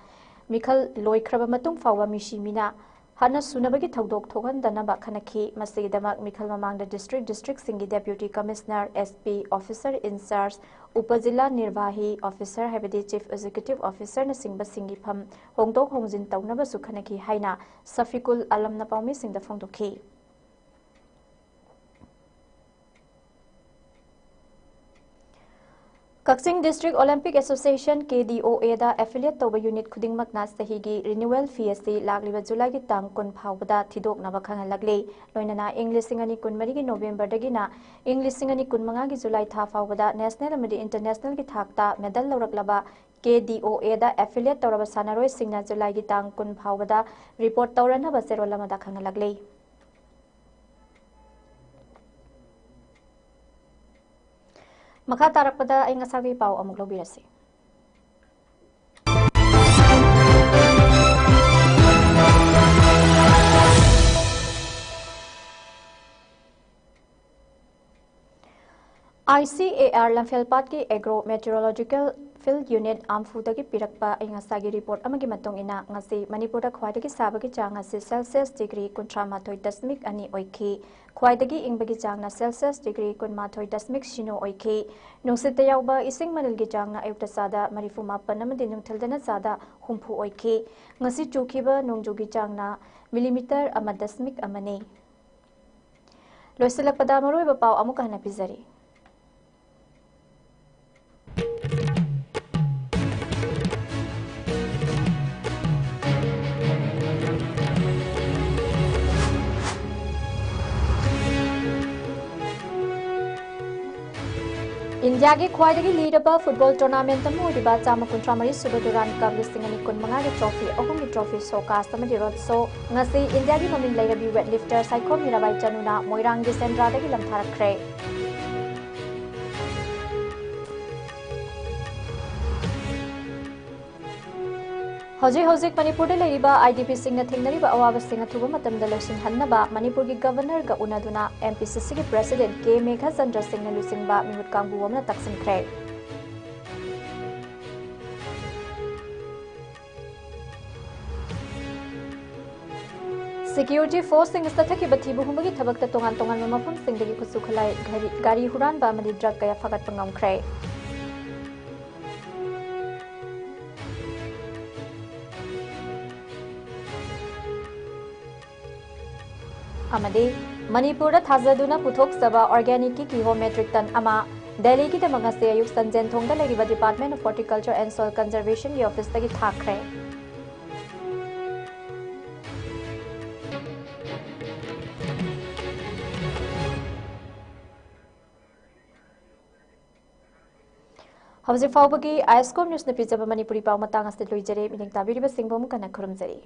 ꯃꯤꯈꯜ ꯂꯣꯏꯈ꯭ꯔꯕ ꯃꯇꯨꯡ ꯐꯥꯎꯕ ꯃꯤꯁꯤ ꯃꯤꯅ ꯍꯥꯟꯅ ꯁꯨꯅꯕꯒꯤ ꯊꯧꯗꯣꯛ ꯊꯣꯛꯍꯟꯗꯅꯕ ꯈꯟꯅꯈꯤ꯫ ꯃꯁꯤꯒꯤꯗꯃꯛ ꯃꯤꯈꯜ ꯃꯃꯥꯡꯗ district, districtꯁꯤꯡꯒꯤ Deputy Commissioner, S P, Officer in charge, Upazilla Nirvahi Officer ꯍꯥꯏꯕꯗꯤ Chief Executive Officerꯅꯆꯤꯡꯕꯁꯤꯡꯒꯤ ꯐꯝ ꯍꯣꯡꯗꯣꯛ ꯍꯣꯡꯖꯤꯟ ꯇꯧꯅꯕꯁꯨ ꯈꯟꯅꯈꯤ ꯍꯥꯏꯅ ꯁꯐꯤꯀꯨꯜ ꯑꯂꯝꯅ ꯄꯥꯎꯃꯤꯁꯤꯡꯗ ꯐꯣꯡꯗꯣꯛꯈꯤ꯫ ꯀꯛꯆꯤꯡ District Olympic Association, K D O Aꯗ affiliate ꯇꯧꯕ unit ꯈꯨꯗꯤꯡꯃꯛꯅ ꯆꯍꯤꯒꯤ renewal fee ꯑꯁꯤ ꯂꯥꯛꯂꯤꯕ ꯖꯨꯂꯥꯏꯒꯤ ꯇꯥꯡ ꯀꯨꯟ ꯐꯥꯎꯕꯗ ꯊꯤꯗꯣꯛꯅꯕ ꯈꯪꯍꯜꯂꯛꯂꯤ꯫ ꯂꯣꯏꯅꯅ ꯏꯪ ꯂꯤꯁꯤꯡ ꯑꯅꯤ ꯀꯨꯟꯃꯔꯤꯒꯤ ꯅꯣꯕꯦꯝꯕꯔꯗꯒꯤꯅ ꯏꯪ ꯂꯤꯁꯤꯡ ꯑꯅꯤ ꯀꯨꯟꯃꯉꯥꯒꯤ ꯖꯨꯂꯥꯏ ꯊꯥ ꯐꯥꯎꯕꯗ national ꯑꯃꯗꯤ internationalꯒꯤ ꯊꯥꯛꯇ medal ꯂꯧꯔꯛꯂꯕ K D O Aꯗ affiliate ꯇꯧꯔꯕ ꯁꯥꯟꯅꯔꯣꯏꯁꯤꯡꯅ ꯖꯨꯂꯥꯏꯒꯤ ꯇꯥꯡ ꯀꯨꯟ ꯐꯥꯎꯕꯗ report ꯇꯧꯔꯅꯕ ꯆꯦꯔꯣꯜ ꯑꯃꯗ ꯈꯪꯍꯜꯂꯛꯂꯤ꯫ ꯃꯈꯥ ꯇꯥꯔꯛꯄꯗ ꯑꯏꯪ ꯑꯁꯥꯒꯤ ꯄꯥꯎ ꯑꯃꯨꯛ ꯂꯧꯕꯤꯔꯁꯤ꯫ I C A R ꯂꯝꯐꯦꯜꯄꯥꯠꯀꯤ Agro Meteorological Field Unit ꯑꯝꯐꯨꯗꯒꯤ ꯄꯤꯔꯛꯄ ꯑꯏꯪ ꯑꯁꯥꯒꯤ report ꯑꯃꯒꯤ ꯃꯇꯨꯡ ꯏꯟꯅ, ꯉꯁꯤ ꯃꯅꯤꯄꯨꯔꯗ ꯈ꯭ꯋꯥꯏꯗꯒꯤ ꯁꯥꯕꯒꯤ ꯆꯥꯡ ꯑꯁꯤ Celsius degree ꯀꯨꯟꯊ꯭ꯔꯥ ꯃꯥꯊꯣꯏ ꯗꯁꯃꯤꯛ ꯑꯅꯤ ꯑꯣꯏꯈꯤ꯫ ꯈ꯭ꯋꯥꯏꯗꯒꯤ ꯏꯪꯕꯒꯤ ꯆꯥꯡꯅ Celsius degree ꯀꯨꯟꯃꯥꯊꯣꯏ ꯗꯁꯃꯤꯛ ꯁꯤꯅꯣ ꯑꯣꯏꯈꯤ꯫ ꯅꯨꯡꯁꯤꯠꯇ ꯌꯥꯎꯕ ꯏꯁꯤꯡ ꯃꯅꯤꯜꯒꯤ ꯆꯥꯡꯅ ꯑꯌꯨꯛꯇ ꯆꯥꯗ ꯃꯔꯤꯐꯨ ꯃꯥꯄꯟ ꯑꯃꯗꯤ ꯅꯨꯡꯊꯤꯜꯗꯅ ꯆꯥꯗ ꯍꯨꯝꯐꯨ ꯑꯣꯏꯈꯤ꯫ ꯉꯁꯤ ꯆꯨꯈꯤꯕ ꯅꯣꯡꯖꯨꯒꯤ ꯆꯥꯡꯅ millimeter ꯑꯃ ꯗꯁꯃꯤꯛ ꯑꯃꯅꯤ꯫ ꯂꯣꯏꯁꯤꯜꯂꯛꯄꯗ ꯃꯔꯨꯑꯣꯏꯕ ꯄꯥꯎ ꯑꯃꯨꯛꯀ ꯍꯟꯅ ꯄꯤꯖꯔꯤ꯫ ꯏꯟꯗꯤꯌꯥꯒꯤ ꯈ꯭ꯋꯥꯏꯗꯒꯤ ꯂꯤꯔꯕ football tournament ꯑꯃ ꯑꯣꯏꯔꯤꯕ ꯆꯥꯝꯃ ꯀꯨꯟꯊ꯭ꯔꯥ ꯃꯔꯤ ꯁꯨꯕ Durand Cup ꯂꯤꯁꯤꯡ ꯑꯅꯤ ꯀꯨꯟꯃꯉꯥꯒꯤ trophy ꯑꯍꯨꯝꯒꯤ trophy showcase ꯑꯃꯗꯤ road show ꯉꯁꯤ ꯏꯟꯗꯤꯌꯥꯒꯤ ꯃꯃꯤꯡ ꯂꯩꯔꯕꯤ weightlifter ꯁꯥꯏꯈꯣꯝ ꯃꯤꯔꯥꯕꯥꯏ ꯆꯅꯨꯅ ꯃꯣꯏꯔꯥꯡꯒꯤ ꯁꯦꯟꯗ꯭ꯔꯥꯗꯒꯤ ꯂꯝꯊꯥꯔꯛꯈ꯭ꯔꯦ꯫ ꯍꯧꯖꯤꯛ ꯍꯧꯖꯤꯛ ꯃꯅꯤꯄꯨꯔꯗ ꯂꯩꯔꯤꯕ IDPꯁꯤꯡꯅ ꯊꯦꯡꯅꯔꯤꯕ ꯑꯋꯥꯕꯁꯤꯡ ꯑꯊꯨꯕ ꯃꯇꯝꯗ ꯂꯣꯏꯁꯤꯟꯍꯟꯅꯕ ꯃꯅꯤꯄꯨꯔꯒꯤ Governorꯒ ꯎꯅꯗꯨꯅ MPCCꯒꯤ President K ꯃꯦꯘꯆꯟꯗ꯭ꯔ ꯁꯤꯡꯅ ꯂꯨꯆꯤꯡꯕ ꯃꯤꯍꯨꯠ ꯀꯥꯡꯕꯨ ꯑꯃꯅ ꯇꯛꯁꯤꯟꯈ꯭ꯔꯦ꯫ Security forceꯁꯤꯡ ꯑꯁꯤꯅ ꯊꯛꯈꯤꯕ ꯊꯤꯕ ꯍꯨꯝꯕꯒꯤ ꯊꯕꯛꯇ ꯇꯣꯉꯥꯟ ꯇꯣꯉꯥꯟꯕ ꯃꯐꯝꯁꯤꯡꯗꯒꯤ ꯈꯨꯠꯁꯨ ꯈꯨꯠꯂꯥꯏ, ꯘꯔꯤ, ꯒꯥꯔꯤ ꯍꯨꯔꯥꯟꯕ ꯑꯃꯗꯤ drug ꯀꯌꯥ ꯐꯥꯒꯠꯄ ꯉꯝꯈ꯭ꯔꯦ꯫ ꯑꯃꯗꯤ ꯃꯅꯤꯄꯨꯔꯗ ꯊꯥꯖꯗꯨꯅ ꯄꯨꯊꯣꯛꯆꯕ organicꯀꯤ ꯀꯤꯍꯣꯝ metric ton ꯑꯃ ꯗꯦꯜꯂꯤꯒꯤꯗꯃꯛ ꯉꯁꯤ ꯑꯌꯨꯛ ꯁꯟꯖꯦꯟꯊꯣꯡꯗ ꯂꯩꯔꯤꯕ Department of Horticulture and Soil Conservationꯒꯤ officeꯇꯒꯤ ꯊꯥꯈ꯭ꯔꯦ꯫ ꯍꯧꯖꯤꯛ ꯐꯥꯎꯕꯒꯤ ISCOM Newsꯅ ꯄꯤꯖꯕ ꯃꯅꯤꯄꯨꯔꯤ ꯄꯥꯎ ꯃꯇꯥꯡ ꯑꯁꯤꯗ ꯂꯣꯏꯖꯔꯦ꯫ ꯃꯤꯠꯌꯦꯡ ꯇꯥꯕꯤꯔꯤꯕꯁꯤꯡꯕꯨ ꯑꯃꯨꯛ ꯍꯟꯅ ꯈꯨꯔꯨꯝꯖꯔꯤ꯫